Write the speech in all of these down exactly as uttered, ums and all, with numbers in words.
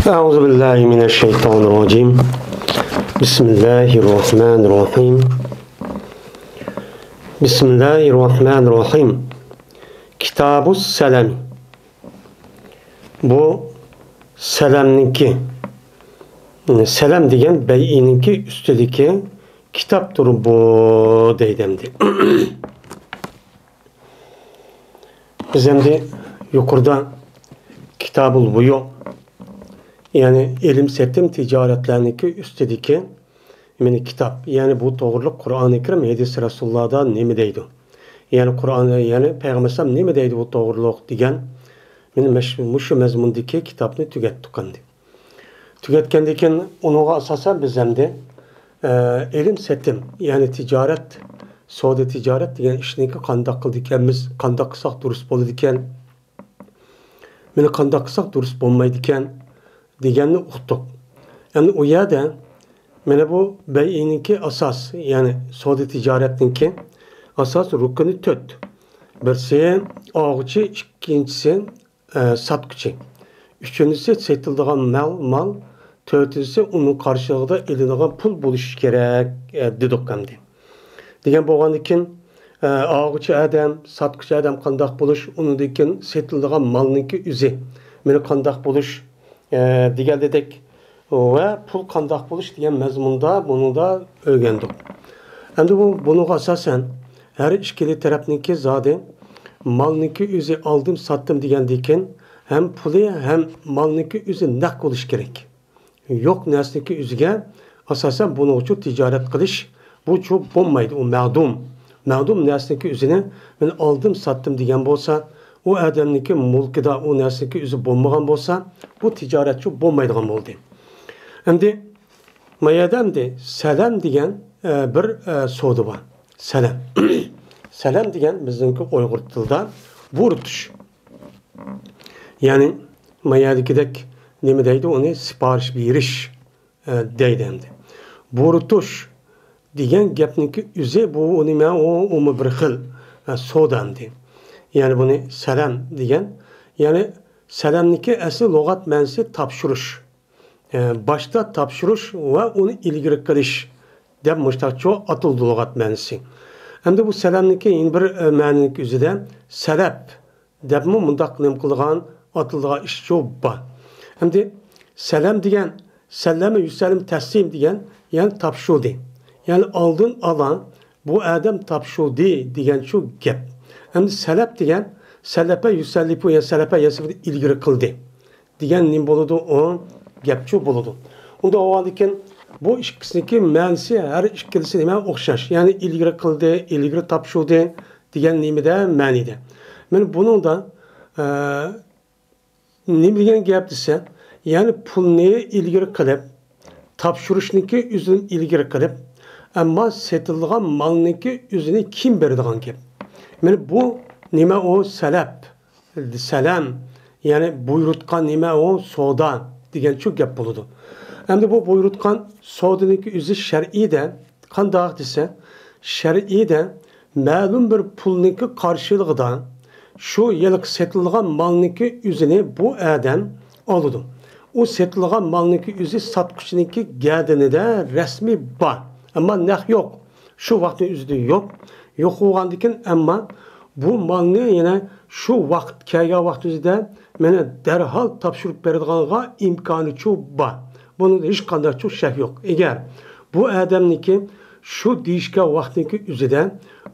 أعوذ بالله من الشيطان الرجيم. بسم الله الرحمن الرحيم. بسم الله الرحمن الرحيم. كتاب السلام. بۇ سەلەمنىڭكى، سەلەم دېگەن بەيئىنىڭكى ئۈستىدىكى كىتابتۇر بۇ، دەيدۇ ئەمدى. بىز ئەمدى يۇقىرىدا كىتابۇل بۇيۇ، يەنى ئېلىم سېتىم تىجارەتلەرنىڭكى ئۈستىدىكى مېنى كىتاب، يەنى بۇ توغرىلىق قۇرئانى كەرىم، ھەدىس رەسۇلۇللادا نېمە دەيدۇ؟ يەنى قۇرئان، يەنى پەيغەمبەر ئەلەيھىسسالام نېمە دەيدۇ بۇ توغرىلىق دېگەن، مېنى مەش-، مۇشۇ مەزمۇندىكى كىتابنى تۈگەتتۇق ئەمدى. تۈگەتكەندىن كېيىن ئۇنىڭغا ئاساسەن بىز ئەمدى، ئە، ئېلىم سېتىم، يەنى تىجارەت، سودا تىجارەت دېگەن ئىشنىڭكى قانداق قىلىدىكەنمىز، قانداق قىلساق دۇرۇس بولىدىكەن، مېنى قانداق قىلساق دۇرۇس بولمايدىكەن دېگەننى ئۇقتۇق. ئەمدى ئۇ يەردە مانا بۇ بەيئىنىڭكى ئاساس، يەنى سودا تىجارەتنىڭكى ئاساس رۇكنى تۆت. بىرسى ئالغۇچى، ئىككىنچىسى، ئە، ساتقۇچى. ئۈچىنچىسى سېتىلىدىغان مال، مال. تۆتىنچىسى ئۇنىڭ قارشىلىقىدا ئېلىنىدىغان پۇل بولۇشى كېرەك، ئە، دېدۇق ئەمدى. دېگەن بولغاندىن كېيىن، ئە، ئالغۇچى ئادەم، ساتقۇچى ئادەم قانداق بولۇش، ئۇنىڭدىن كېيىن سېتىلىدىغان مالنىڭكى ئۆزى، مېنى قانداق بولۇش، ئە، دېگەندەك ۋە پۇل قانداق بولۇش دېگەن مەزمۇندا بۇنىڭدا ئۆگەندۇق. ئەمدى بۇ، بۇنىڭغا ئاساسەن ھەر ئىككىلا تەرەپنىڭكى زادى مالنىڭكى ئۆزى ئالدىم ساتتىم دېگەندىن كېيىن ھەم پۇلى ھەم مالنىڭكى ئۆزى نەق بولۇشى كېرەك. يوق نەرسىنىڭكى ئۆزىگە ئاساسەن بۇنىڭ ئۈچۈن تىجارەت قىلىش بۇچۇ بولمايدۇ، ئۇ مەغدۇم. مەغدۇم نەرسىنىڭكى ئۆزىنى مەن ئالدىم ساتتىم دېگەن بولسا، ئۇ ئادەمنىڭكى مۇلكىدا ئۇ نەرسىنىڭكى ئۆزى بولمىغان بولسا، بۇ تىجارەتچۇ بولمايدىغان بولدى. ئەمدى ما يەردە ئەمدى سەلەم دېگەن، ئە، بىر، ئە، سودا بار. سەلەم. سەلەم دېگەن بىزنىڭكى ئۇيغۇر تىلىدا بۇيرۇتۇش. يەنى ما يەردىكىدەك نېمە دەيدۇ ئۇنى؟ سىپارىش بېرىش، ئە، دەيدۇ ئەمدى. بۇيرۇتۇش دېگەن گەپنىڭكى ئۆزى بۇ نېمە؟ ئۇ، ئۇمۇ بىر خىل، ئە، سودا ئەمدى. يەنى بۇنى سەلەم دېگەن، يەنى سەلەمنىڭكى ئەسلى لۇغەت مەنىسى تاپشۇرۇش. ئە، باشتا تاپشۇرۇش ۋە ئۇنى ئىلگىرى قىلىش دەپ مۇشتاقچۇ ئاتىلىدۇ لۇغەت مەنىسى. ئەمدى بۇ سەلەمنىڭكى يەنە بىر، ئە، مەنىنىڭكى ئۆزىدە سەلەپ دەپمۇ مۇنداق نېمە قىلىدىغان، ئاتىلىدىغان ئىشچۇ بار. ئەمدى سەلەم دېگەن، سەللەمە يۈسەللىم تەسلىم دېگەن، يەنى تاپشۇردى. يەنى ئالدىن ئالا بۇ ئادەم تاپشۇردى دېگەنچۇ گەپ. ئەمدى سەلەپ دېگەن، سەلەپە يۈسەللىپۇ، يا سەلەپە يەسىپۇ، ئىلگىرى قىلدى دېگەن نېمە بولىدۇ؟ ئۇ گەپچۇ بولىدۇ. ئۇنداق بولغاندىكىن بۇ ئىككىسىنىڭكى مەنىسى ھەر ئىككىلىسى نېمە؟ ئوخشاش. يەنى ئىلگىرى قىلدى، ئىلگىرى تاپشۇردى دېگەن نېمىدە؟ مەنىدە. مانا بۇنىڭدا، ئە، نېمە دېگەن گەپ دېسە، يەنى پۇلنى ئىلگىرى قىلىپ، تاپشۇرۇشنىكى ئۆزىنى ئىلگىرى قىلىپ، ئەمما سېتىلىدىغان مالنىكى ئۆزىنى كېيىن بېرىدىغان گەپ. مانا بۇ نېمە ئۇ؟ سەلەپ، سەلەم، يەنى بۇيرۇتقان نېمە ئۇ؟ سودا دېگەنچۇ گەپ بولىدۇ. ئەمدى بۇ بۇيرۇتقان سودىنىكى ئۆزى شەرئىيدە قانداق دېسە، شەرئىيدە مەلۇم بىر پۇلنىڭكى قارشىلىقىدا شۇ ھېلىقى سېتىلغان مالنىڭكى ئۆزىنى بۇ ئادەم ئالىدۇ. ئۇ سېتىلغان مالنىڭكى ئۆزى ساتقۇچىنىڭكى گەدىنىدە رەسمىي بار، ئەمما نەق يوق. شۇ ۋاقىتنىڭ ئۆزىدە يوق. يوق بولغاندىكىن، ئەمما بۇ مالنى يەنە شۇ ۋاقىت كەلگەن ۋاقىت ئۆزىدە مانا دەرھال تاپشۇرۇپ بېرىدىغانغا ئىمكانىچۇ بار. بۇنىڭدا ھېچقانداقچۇ شەك يوق. ئەگەر بۇ ئادەمنىڭكى شۇ دېيىشكەن ۋاقىتنىڭكى ئۆزىدە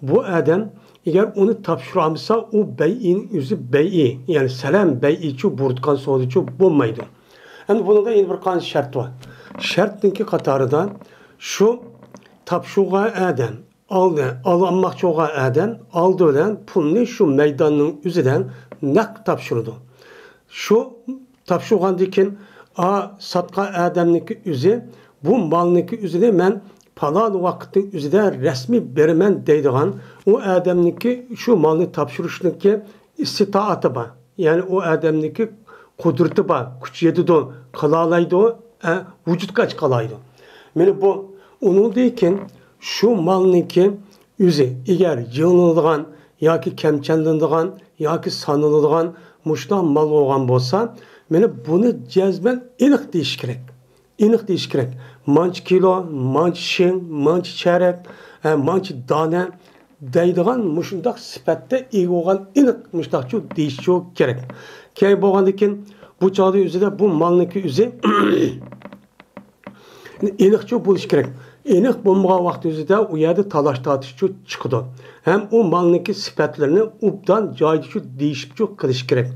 بۇ ئادەم ئەگەر ئۇنى تاپشۇرالمىسا، ئۇ بەيئىنىڭ ئۆزى بەيئى، يەنى سەلەم بەيئىچۇ، بۇيرۇتقان سودىچۇ بولمايدۇ. ئەمدى بۇنىڭدا يەنە بىر قانچە شەرت بار. شەرتنىڭكى قاتارىدا شۇ تاپشۇرغان ئادەم، ئالدى، ئالماقچى بولغان ئادەم ئالدى بىلەن پۇلنى شۇ مەيداننىڭ ئۆزىدە نەق تاپشۇرىدۇ. شۇ تاپشۇرغاندىن كېيىن، ئا، ساتقان ئادەمنىڭكى ئۆزى بۇ مالنىڭكى ئۆزىنى مەن پالان ۋاقىتنىڭ ئۆزىدە رەسمىي بېرىمەن دەيدىغان، ئۇ ئادەمنىڭكى شۇ مالنى تاپشۇرۇشنىڭكى ئىستىتائاتى بار. يەنى ئۇ ئادەمنىڭكى قۇدرىتى بار، كۈچى يېتىدۇ، قىلالايدۇ، ئە، ۋۇجۇدقا چىقالايدۇ. مانا بۇ، ئۇنىڭدىن كېيىن شۇ مالنىڭكى ئۆزى ئەگەر يېڭىلىنىدىغان ياكى كەمچەللىنىدىغان ياكى سانىلىدىغان مۇشۇنداق مال بولغان بولسا، مانا بۇنى جەزمەن ئېنىق دېيىش كېرەك. ئېنىق دېيىش كېرەك. مانچە كىلو، مانچە شىڭ، مانچە چەرەك، ھە، مانچە دانە دەيدىغان مۇشۇنداق سۈپەتتە ئىگە بولغان ئېنىق مۇشۇنداقچۇ دېيىشچۇ كېرەك. كېيىن بولغاندىن كېيىن بۇ چاغدا ئۆزىدە بۇ مالنىڭكى ئۆزى ئېنىقچۇ بولۇش كېرەك. ئېنىق بولمىغان ۋاقتى ئۆزىدە ئۇ يەردە تالاش تارتىشچۇ چىقىدۇ. ھەم ئۇ مالنىڭكى سۈپەتلىرىنى ئوبدان جايىدىچۇ دېيىشىپچۇ قىلىش كېرەك.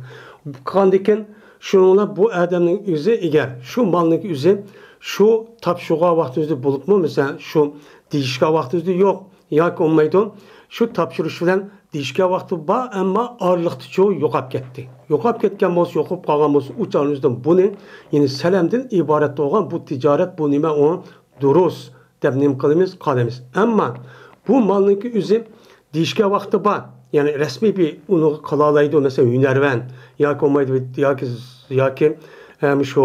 قىلغاندىن كېيىن شۇنىڭ بىلەن بۇ ئادەمنىڭ ئۆزى ئەگەر شۇ مالنىڭكى ئۆزى شۇ تاپشۇرغان ۋاقتى ئۆزىدە بولۇپمۇ، مەسىلەن، شۇ دېيىشكەن ۋاقتى ئۆزىدە يوق ياكى بولمايدۇ، شۇ تاپشۇرۇش بىلەن دېيىشكەن ۋاقتى بار، ئەمما ئارىلىقتىچۇ يوقاپ كەتتى. يوقاپ كەتكەن بولسا، يوقاپ قالغان بولسا، ئۇ چاغنىڭ ئۆزىدە بۇنى، يەنى سەلەمدىن ئىبارەت بولغان بۇ تىجارەت، بۇ نېمە ئۇ؟ دۇرۇس دەپ نېمە قىلىمىز؟ قالىمىز. ئەمما بۇ مالنىڭكى ئۆزى دېيىشكەن ۋاقتى بار. يەنى رەسمىي بىر ئۇنى قىلالايدۇ، مەسىلەن، ھۈنەرۋەن ياكى بولمايدۇ، ياكى، ياكى، ئە، مۇشۇ،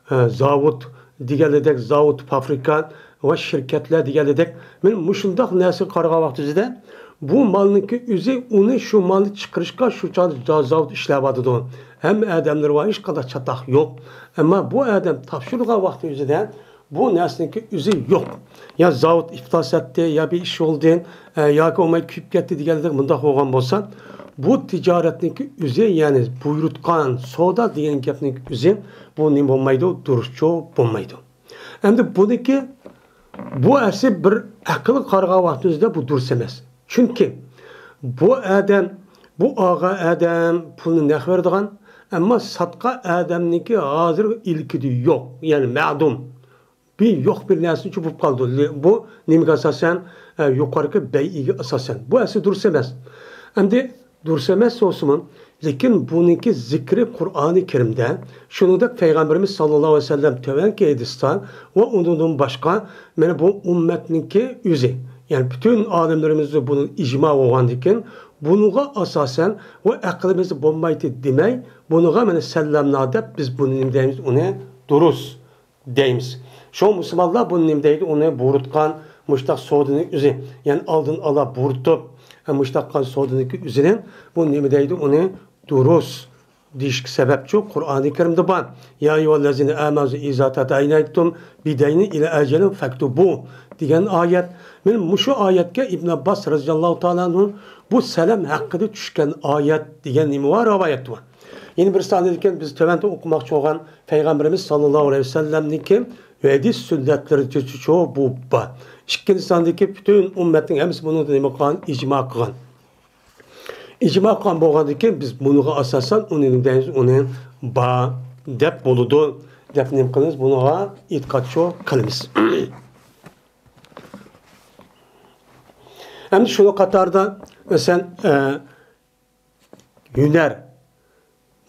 ئە، زاۋۇت دېگەنلىدەك، زاۋۇت، فابرىكا ۋە شىركەتلەر دېگەنلىدەك، مانا مۇشۇنداق نەرسىگە قارىغان ۋاقتىمىزدا بۇ مالنىڭكى ئۆزى، ئۇنى، شۇ مالنى چىقىرىشقا شۇ چاغدا زاۋۇت ئىشلەۋاتىدۇ. ھەممە ئادەملىرى بار، ھېچقانداق چاتاق يوق. ئەمما بۇ ئادەم تاپشۇرغان ۋاقتى ئۆزىدە بۇ نەرسىنىڭكى ئۆزى يوق. يا زاۋۇت ئىپلاس ئەتتى، يا بىر ئىش بولدى، ئە، ياكى بولماي كۆيۈپ كەتتى دېگەندەك مۇنداق بولغان بولسا، بۇ تىجارەتنىڭكى ئۆزى، يەنى بۇيرۇتقان سودا دېگەن گەپنىڭكى ئۆزى بۇ نېمە بولمايدۇ؟ دۇرۇسچۇ بولمايدۇ. ئەمدى بۇنىڭكى، بۇ ئەسلى بىر ئەقىلگە قارىغان ۋاقتىمىزدا بۇ دۇرۇس ئەمەس. چۈنكى بۇ ئادەم، بۇ ئالغان ئادەم پۇلنى نەق بېرىدىغان، ئەمما ساتقان ئادەمنىڭكى ھازىر ئىلكىدە يوق، يەنى مەدۇم. بىر يوق بىر نەرسىچۇ بولۇپ قالدى. لې-، بۇ نېمىگە ئاساسەن؟ ئە، يۇقىرىقى بەيئىگە ئاساسەن. بۇ ئەسلى دۇرۇس ئەمەس. ئەمدى دۇرۇس ئەمەس بولسىمۇ، لېكىن بۇنىڭكى زىكرى قۇرئانى كەرىمدە، شۇنىڭدەك پەيغەمبىرىمىز ساللاللاھۇ ئەلەيھى ۋەسەللەم تۆۋەنكى ھەدىستە ۋە ئۇنىڭدىن باشقا، مانا بۇ ئۈممەتنىڭكى ئۆزى، يەنى پۈتۈن ئالىملىرىمىزدە بۇنىڭ ئىجما بولغاندىكىن، بۇنىڭغا ئاساسەن ۋە ئەقلىمىزدە بولمايتتى دېمەي، بۇنىڭغا مانا سەللەمنا دەپ بىز بۇنى نېمە دەيمىز؟ ئۇنى دۇرۇس دەيمىز. شۇڭا مۇسۇلمانلار بۇنى نېمە دەيدۇ؟ ئۇنى بۇيرۇتقان مۇشتاق سودىنىڭ ئۆزى، يەنى ئالدىن ئالا بۇيرۇتۇپ، مۇشتاق قىلغان سودىنىڭكى ئۆزىنى بۇ نېمە دەيدۇ؟ ئۇنى دۇرۇس دېيىشكە سەۋەبچۇ، قۇرئانى كەرىمدە بار. يا ئەييۇھەللەزىنە ئامەنۇ ئىزا تەدايەنتۇم بىدەينىن ئىلە ئەجەلىن فەكتۇبۇ دېگەن ئايەت. مانا مۇشۇ ئايەتكە ئىبن ئابباس رەزىياللاھۇ تائالا ئەنھۇ بۇ سەلەم ھەققىدە چۈشكەن ئايەت دېگەن نېمە بار؟ رىۋايەت بار. يەنە بىرسى ئاندىن كېيىن بىز تۆۋەندە ئوقۇماقچى بولغان پەيغەمبىرىمىز ساللاللاھۇ ئەلەيھى ۋەسەللەمنىڭكى ھەدىس سۈننەتلىرىدىچۇ بۇ بار. ئىككىنچى ساندىكى پۈتۈن ئۈممەتنىڭ ھەممىسى بۇنىڭدا نېمە قىلغان؟ ئىجما قىلغان. ئىجما قىلغان بولغاندىن كېيىن بىز بۇنىڭغا ئاساسەن ئۇنى نېمە دەيمىز؟ ئۇنى بار دەپ بولىدۇ دەپ نېمە قىلىمىز؟ بۇنىڭغا ئېتىقادچۇ قىلىمىز. ئەمدى شۇنىڭ قاتارىدا، مەسىلەن، ئە، ھۈنەر.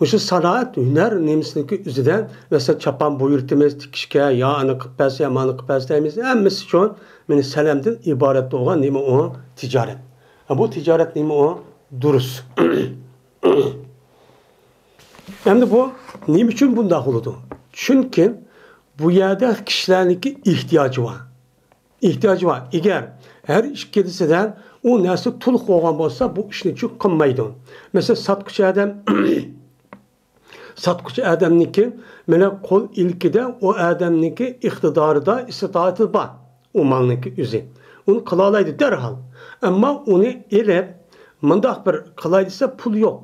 مۇشۇ سانائەت، ھۈنەر نېمىسىنىڭكى ئۆزىدە، مەسىلەن، چاپان بۇيرۇتىمىز تىكىشكە، يا ئانا قىلىپ بەرسە، يا مانا قىلىپ بەرسە دەيمىز. ھەممىسى ئۈچۈن مانا سەلەمدىن ئىبارەت بولغان نېمە ئۇ؟ تىجارەت. ھە، بۇ تىجارەت نېمە ئۇ؟ دۇرۇس. ئەمدى بۇ نېمە ئۈچۈن بۇنداق بولىدۇ؟ چۈنكى بۇ يەردە كىشىلەرنىڭكى ئېھتىياجى بار. ئېھتىياجى بار. ئەگەر ھەر ئىككىلىسىدە ئۇ نەرسە تولۇق بولغان بولسا، بۇ ئىشنى چۈ قىلمايدۇ. مەسىلەن، ساتقۇچى ئادەم، ساتقۇچى ئادەمنىڭكى مانا قول ئىلكىدە، ئۇ ئادەمنىڭكى ئىقتىدارىدا، ئىستىتائىتى بار ئۇ مالنىڭكى ئۆزى. ئۇنى قىلالايدۇ دەرھال. ئەمما ئۇنى ئېلىپ، مۇنداق بىر قىلاي دېسە، پۇل يوق.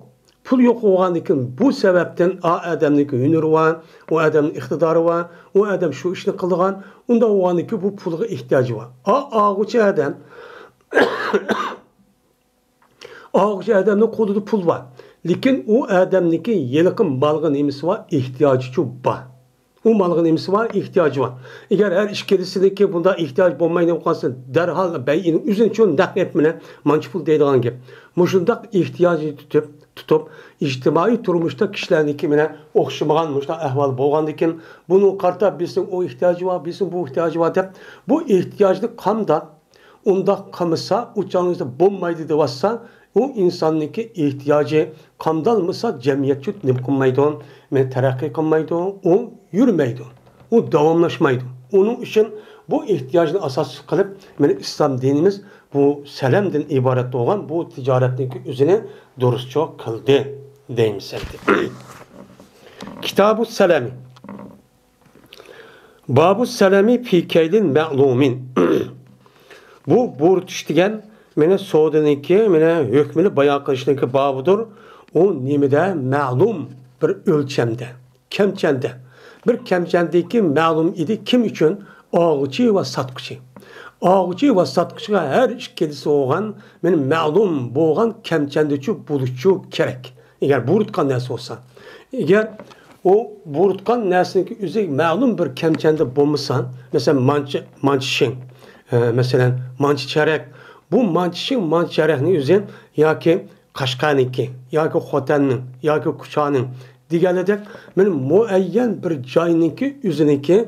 پۇل يوق بولغاندىكىن، بۇ سەۋەبتىن ئا ئادەمنىڭكى ھۈنىرى بار، ئۇ ئادەمنىڭ ئىقتىدارى بار، ئۇ ئادەم شۇ ئىشنى قىلىدىغان، ئۇنداق بولغاندىكىن بۇ پۇلغا ئېھتىياجى بار. ئا، ئالغۇچى ئادەم، ئالغۇچى ئادەمنىڭ قولىدا پۇل بار. لېكىن ئۇ ئادەمنىڭكى ھېلىقى مالغا نېمىسى بار؟ ئېھتىياجىچۇ بار. ئۇ مالغا نېمىسى بار؟ ئېھتىياجى بار. ئەگەر ھەر ئىككىلىسىنىڭكى بۇنداق ئېھتىياج بولمايدىغان قالسا، دەرھال بەيئىنىڭ ئۆزىنى چۈ نەق ئېلىپ مانا مانچە پۇل دەيدىغان گەپ. مۇشۇنداق ئېھتىياجنى تۇتۇپ، تۇتۇپ، ئىجتىمائىي تۇرمۇشتا كىشىلەرنىڭكى مانا ئوخشىمىغان مۇشۇنداق ئەھۋال بولغاندىكىن، بۇنىڭغا قارىتا بىرسىنىڭ ئۇ ئېھتىياجى بار، بىرسىنىڭ بۇ ئېھتىياجى بار دەپ، بۇ ئېھتىياجنى قامداپ، ئۇنداق قىلمىسا، ئۇ چاغنىڭدا بولمايدۇ دەۋاتسا، ئۇ ئىنساننىڭكى ئېھتىياجى قامدالمىسا، جەمئىيەتچۇ نېمە قىلمايدۇ؟ مەن تەرەققىي قىلمايدۇ، ئۇ يۈرمەيدۇ، ئۇ داۋاملاشمايدۇ. ئۇنىڭ ئۈچۈن بۇ ئېھتىياجنى ئاساس قىلىپ، مانا ئىسلام دىنىمىز بۇ سەلەمدىن ئىبارەت بولغان بۇ تىجارەتنىڭكى ئۆزىنى دۇرۇسچۇ قىلدى دەيمىز ئەمدى. كىتابۇ سەلەمى. بابۇ سەلەمى فى كەيلىن مەلۇمىن. بۇ بۇرۇتۇش دېگەن مانا سودىنىڭكى، مانا ھۆكمىنى بايان قىلىشنىڭكى بابىدۇر. ئۇ نېمىدە؟ مەلۇم بىر ئۆلچەمدە، كەمچەندە. بىر كەمچەندىكى مەلۇم ئىدى. كىم ئۈچۈن؟ ئالغۇچى ۋە ساتقۇچى. ئالغۇچى ۋە ساتقۇچىغا ھەر ئىككىلىسى بولغان، مانا مەلۇم بولغان كەمچەندىچۇ بولۇشچۇ كېرەك. ئەگەر بۇرۇتقان نەرسە بولسا. ئەگەر ئۇ بۇرۇتقان نەرسىنىڭكى ئۆزى مەلۇم بىر كەمچەندە بولمىسا، مەسىلەن، مانچە، مانچە شىڭ، ئە، مەسىلەن، مانچە چارەك. بۇ مانچە شىڭ، مانچە چارەكنىڭ ئۆزى ياكى قەشقەرنىڭكى، ياكى خوتەننىڭ، ياكى كۇچانىڭ دېگەنلىدەك، مانا مۇئەييەن بىر جاينىڭكى ئۆزىنىڭكى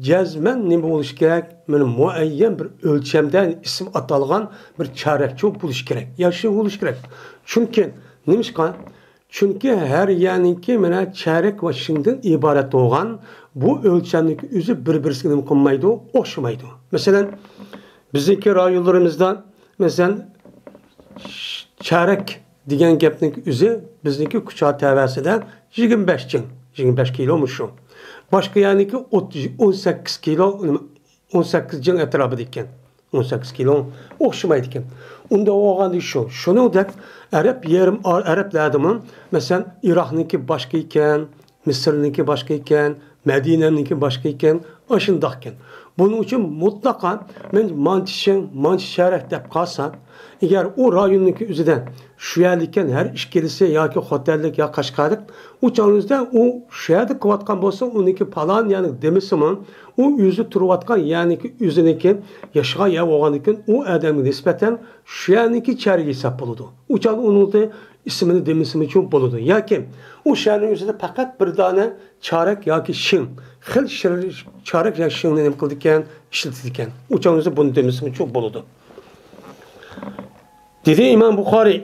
جەزمەن نېمە بولۇشى كېرەك؟ مانا مۇئەييەن بىر ئۆلچەمدە ئىسىم ئاتالغان بىر چارەكچۇ بولۇشى كېرەك، يا شىڭ بولۇشى كېرەك. چۈنكى، نېمىشقا؟ چۈنكى ھەر يەرنىڭكى مانا چارەك ۋە شىڭدىن ئىبارەت بولغان بۇ ئۆلچەمنىڭكى ئۆزى بىر-بىرسىگە نېمە قىلمايدۇ؟ ئوخشىمايدۇ. مەسىلەن، بىزنىڭكى رايونلىرىمىزدا، مەسىلەن، چارەك دېگەن گەپنىڭ ئۆزى بىزنىڭكى كۇچا تەۋەسىدە يىگىرمە بەش جىڭ، يىگىرمە بەش كىلو مۇشۇ. باشقا يەرنىڭكى ئوتتۇز، ئون سەككىز كىلو، ئون سەككىز جىڭ ئەتراپىدا ئىكەن. ئون سەككىز كىلو ئوخشىمايدىكەن. ئۇنداق بولغاندا شۇ. شۇنىڭدەك ئەرەب يېرىم ئەرەبلەردىمۇ، مەسىلەن، ئىراقنىڭكى باشقا ئىكەن، مىسىرنىڭكى باشقا ئىكەن، مەدىنەنىڭكى باشقا ئىكەن، ئاشۇنداقكەن. بۇنىڭ ئۈچۈن مۇتلەقا مەن مانچە شىڭ، مانچە چارەك دەپ قالسا، ئەگەر ئۇ رايوننىڭكى ئۆزىدە شۇ يەرلىككەن ھەر ئىككىلىسى ياكى خوتەنلىك يا قەشقەرلىك، ئۇ چاغنىڭىزدا ئۇ شۇ يەردە قىلىۋاتقان بولسا، ئۇنىڭكى پالان يەرنىڭ دېمىسىمۇ، ئۇ ئۆزى تۇرۇۋاتقان يەرنىڭكى ئۆزىنىڭكى ياشىغان يەر بولغاندىكىن، ئۇ ئادەمگە نىسبەتەن شۇ يەرنىڭكى چارىكى ھېساب بولىدۇ. ئۇ چاغدا ئۇنىڭدا ئىسمىنى دېمىسىمۇ بولىدۇ. ياكى ئۇ شەھەرنىڭ ئۆزىدە پەقەت بىر دانە چارەك ياكى شىڭ، خىل شىر-، چارەك ياكى شىڭنى نېمە قىلىدىكەن، ئىشلىتىدىكەن. ئۇ چاغدا بۇنى دېمىسىمۇ بولىدۇ. دېدى ئىمام بۇخارىي.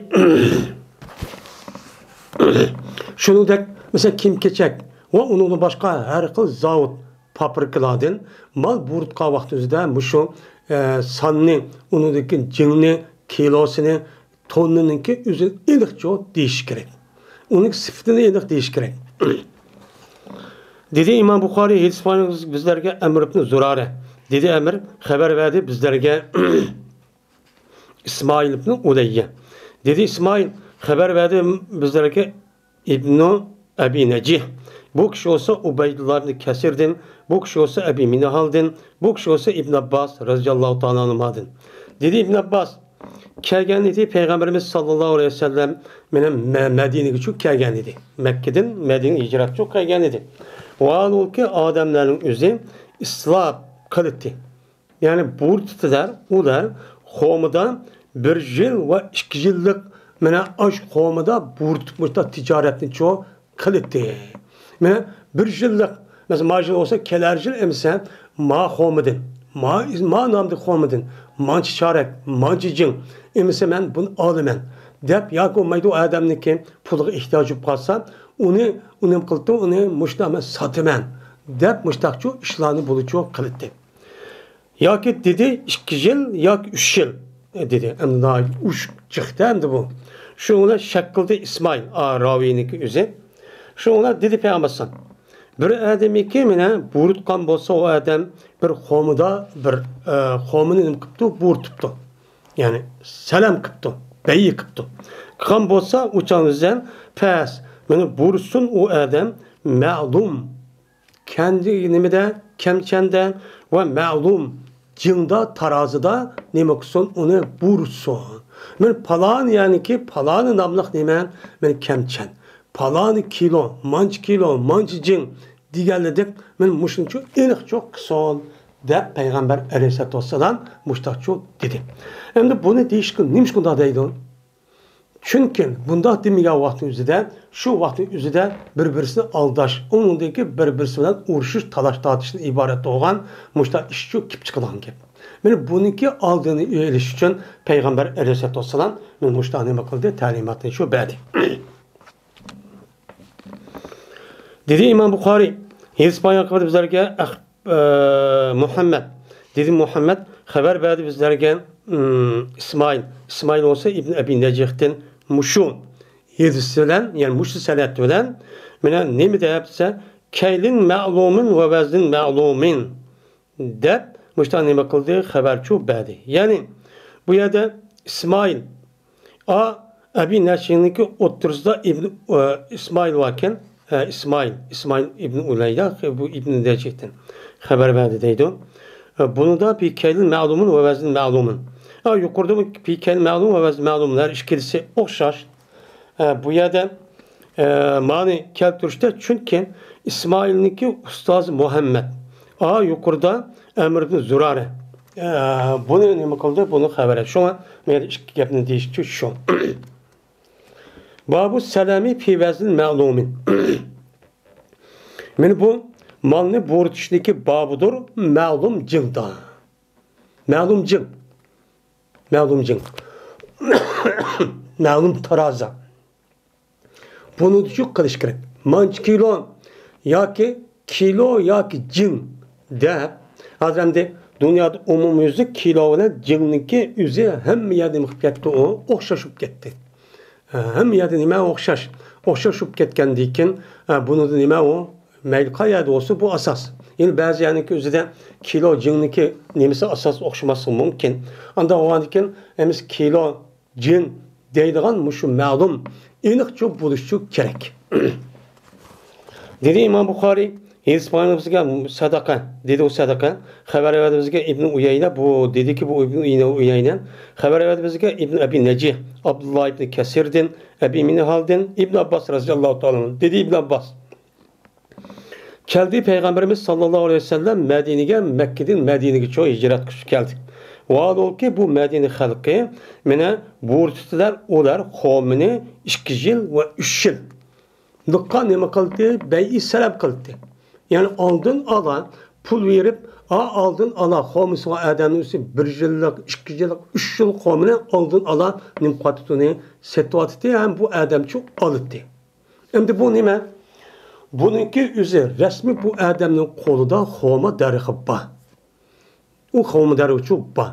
شۇنىڭدەك، مەسىلەن، كىيىم-كېچەك ۋە ئۇنىڭدىن باشقا ھەر خىل زاۋۇت، فابرىكىلاردىن مال بۇرۇتقان ۋاقتىمىزدا مۇشۇ، ئە، ساننى، ئۇنىڭدىكى جىڭنى، كىلوسىنى، توننىنىڭكى ئۆزىنى ئېنىق جوت دېيىش كېرەك. ئۇنىڭ سۈپىتىنى ئېنىق دېيىش كېرەك. دېدى ئىمام بۇخارىي، ھېدىس بىزلەرگە ئەمر ئىبن زۇرارە. دېدى ئەمر، خەۋەر بەردى بىزلەرگە ئىسمائىل ئىبن ئۇلەييە. دېدى ئىسمائىل، خەۋەر بەردى بىزلەرگە ئىبنۇ ئەبى نەجىھ. بۇ كىشى بولسا ئۇبەيدۇللا ئىبن كەسىردىن، بۇ كىشى بولسا ئەبى مىنھالدىن، بۇ كىشى بولسا ئىبن ئابباس رەزىياللاھۇ تائالا ئەنھۇمادىن. دېدى ئىبن ئابباس، كەلگەن ئىدى، پەيغەمبىرىمىز ساللاللاھۇ ئەلەيھى ۋەسەللەم مەن مە-، مەدىنىگە چۈ كەلگەن ئىدى. مەككىدىن مەدىنىگە ھىجرەت چۈ كەلگەن ئىدى. ۋاھالبۇلكى ئادەملەرنىڭ ئۆزى ئىسراپ قىلىتتى. يەنى بۇرۇتتىلەر، ئۇلار قومىدا بىر يىل ۋە ئىككى يىللىق مانا ئاش قومىدا بۇرۇتۇپ مۇشتا تىجارەتنى چۇ قىلىتتى. مانا بىر يىللىق، مەسىلەن، ما يىل بولسا، كېلەر يىل ئەمىسە ما قومىدىن، ما، ما نامدىكى قومىدىن مانچە چارەك، مانچە جىڭ ئەمىسە مەن بۇنى ئالىمەن دەپ، ياكى بولمايدۇ ئادەمنىڭكى پۇلىغا ئېھتىياجى بولۇپ قالسا، ئۇنى، ئۇنى نېمە قىلىدۇ، ئۇنى مۇشۇنداق مەن ساتىمەن دەپ مۇشتاقچۇ ئىشلارنى بۇلىچۇ قىلىتتى. ياكى دېدى، ئىككى يىل ياكى ئۈچ يىل، دېدى. ئەمدى ناھايىتى ئۇش چىقتى ئەمدى بۇ. شۇنىڭ بىلەن شەك قىلدى ئىسمائىل، ئا، راۋىينىڭكى ئۆزى. شۇنىڭ بىلەن دېدى پەيغەمبەر ئەلەيھىسسالام، بىر ئادەمكى مانا بۇرۇتقان بولسا، ئۇ ئادەم بىر قومىدا بىر، ئە، قومىنى نېمە قىپتۇ؟ بۇرۇتۇپتۇ. يەنى سەلەم قىپتۇ، بەيئە قىپتۇ. قىلغان بولسا، ئۇ چاغ بىزدىن پەس، مانا بۇرۇتسۇن ئۇ ئادەم مەلۇم كەندى نېمىدە، كەمچەندە ۋە مەلۇم جىڭدا، تارازىدا نېمە قىلسۇن، ئۇنى بۇرۇتسۇن. مەن پالان يەرنىكى پالانى ناملىق نېمە، مەن كەمچەن. پالانى كىلو، مانچە كىلو، مانچە جىڭ دېگەنلىدەك، مەن مۇشۇنچە ئېنىق چوق قىلسۇن دەپ پەيغەمبەر ئەلەيھىسسالاتۇ ۋەسسالام مۇشتاقچۇ دېدى. ئەمدى بۇنى دېيىشكە نېمىشقا ئۇنداق دەيدۇ؟ چۈنكى بۇنداق دېمىگەن ۋاقىتنىڭ ئۆزىدە، شۇ ۋاقىتنىڭ ئۆزىدە بىر-بىرسىنى ئالداش، ئۇنىڭدىن كېيىن بىر-بىرسى بىلەن ئۇرۇشۇش، تالاش-تارتىشتىن ئىبارەت بولغان مۇشۇنداق ئىشچۇ كېلىپ چىقىدىغان گەپ. مانا بۇنىڭكى ئالدىنى ئېلىش ئۈچۈن پەيغەمبەر ئەلەيھىسسالاتۇ ۋەسسالام مانا مۇشۇنداق نېمە قىلدى، تەلىماتنى شۇ بەردى. دېدى ئىمام بۇخارىي، ھەدىس بايان قىلىپ بىزلەرگە ئەخ-، ئە، مۇھەممەد، دېدى مۇھەممەد خەۋەر بەردى بىزلەرگە، ئىم، ئىسمائىل، ئىسمائىل بولسا ئىبن ئەبى نەجىھتىن مۇشۇ ھەدىس بىلەن، يەنى مۇشۇ سەنەد بىلەن مانا نېمە دەپ دېسە، كەيلىن مەلۇمىن ۋە ۋەزنىن مەلۇمىن دەپ مۇشۇنداق نېمە قىلدى، خەۋەرچۇ بەردى. يەنى بۇ يەردە ئىسمائىل، ئا، ئەبى نەجىھنىڭكى ئوتتۇرىسىدا ئىبن، ئە، ئىسمائىل باركەن. ئە، ئىسمائىل، ئىسمائىل ئىبن ئۇلەييا، بۇ ئىبن نەجىھتىن خەۋەر بەردى دەيدۇ. ئە، بۇنىدا في كيل معلوم ووزن معلوم. ئا، يۇقىرىدا في كيل معلوم ووزن معلوم، ھەر ئىككىلىسى ئوخشاش. ئە، بۇ يەردە، ئە، مانى كەلتۈرۈشتە، چۈنكى ئىسمائىلنىڭكى ئۇستازى مۇھەممەد، ئا، يۇقىرىدا ئەمر ئىبن زۇرارە، ئە، بۇنى نېمە قىلدى؟ بۇنى خەۋەر. شۇڭا مەن ئىككى گەپنى دېيىشكە شۇ. بابۇ سەلەمى في ۋەزن مەلۇمىن. مانا بۇ مالنى بۇيرۇتۇشنىڭكى بابىدۇر، مەلۇم جىڭدا. مەلۇم جىڭ. مەلۇم جىڭ. مەلۇم تارازا. بۇنىڭدىچۇ قىلىش كېرەك. مانچە كىلو ياكى كىلو ياكى جىڭ دەپ، ھازىر ئەمدى دۇنيادا ئومۇميۈزلۈك كىلو بىلەن جىڭنىڭكى ئۆزى ھەممە يەردە نېمە قىلىپ كەتتى؟ ئۇ ئوخشاش بولۇپ كەتتى. ھە، ھەممە يەردە نېمە ئوخشاش؟ ئوخشاش بولۇپ كەتكەندىن كېيىن، ھە، بۇنىڭدا نېمە ئۇ؟ مەيلى قايەردە بولسۇن، بۇ ئاساس. يەنى بەزى يەرنىڭكى ئۆزىدە كىلو جىڭنىڭكى نېمىسى ئاساس ئوخشىماسلىقى مۇمكىن. ئانداق بولغاندىن كېيىن، ئەمىسە كىلو جىڭ دەيدىغان مۇشۇ مەلۇم ئېنىقچۇ بولۇشچۇ كېرەك. دېدى ئىمام بۇخارىي، ھېدىس بايانى بىزگە سەدەقە، دېدى ئۇ سەدەقە. خەۋەر بەردى بىزگە ئىبن ئۇيەينە، بۇ دېدىكى، بۇ ئىبن ئۇيەينە، ئۇيەينە. خەۋەر بەردى بىزگە ئىبن ئەبى نەجىھ، ئابدۇللا ئىبن كەسىردىن، ئەبى مىنھالدىن، ئىبن ئابباس رەزىياللاھۇ تائالا ئەنھۇ. دېدى ئىبن ئابباس، كەلدى پەيغەمبىرىمىز ساللاللاھۇ ئەلەيھى ۋەسەللەم مەدىنىگە مەككىدىن مەدىنىگىچۇ ھىجرەت قىلىپ كەلدى. ۋاھالبۇلكى، بۇ مەدىنە خەلقى مېنى بۇيرۇتتىلەر، ئۇلار قومىنى ئىككى يىل ۋە ئۈچ يىل نىققا نېمە قىلدى؟ بەيئى سەلەم قىلدى. يەنى ئالدىن ئالا پۇل بېرىپ، ئا، ئالدىن ئالا قومىسىغا ئادەمنى ئۆزى بىر يىللىق، ئىككى يىللىق، ئۈچ يىل قومىنى ئالدىن ئالا نېمە قىلىۋاتىدۇ؟ سېتىۋاتىدۇ ھەم بۇ ئادەمچۇ ئالىدۇ. ئەمدى بۇ نېمە؟ بۇنىڭكى ئۆزى رەسمىي بۇ ئادەمنىڭ قولىدا خورما دەرىخى بار. ئۇ خورما دەرىخىچۇ بار.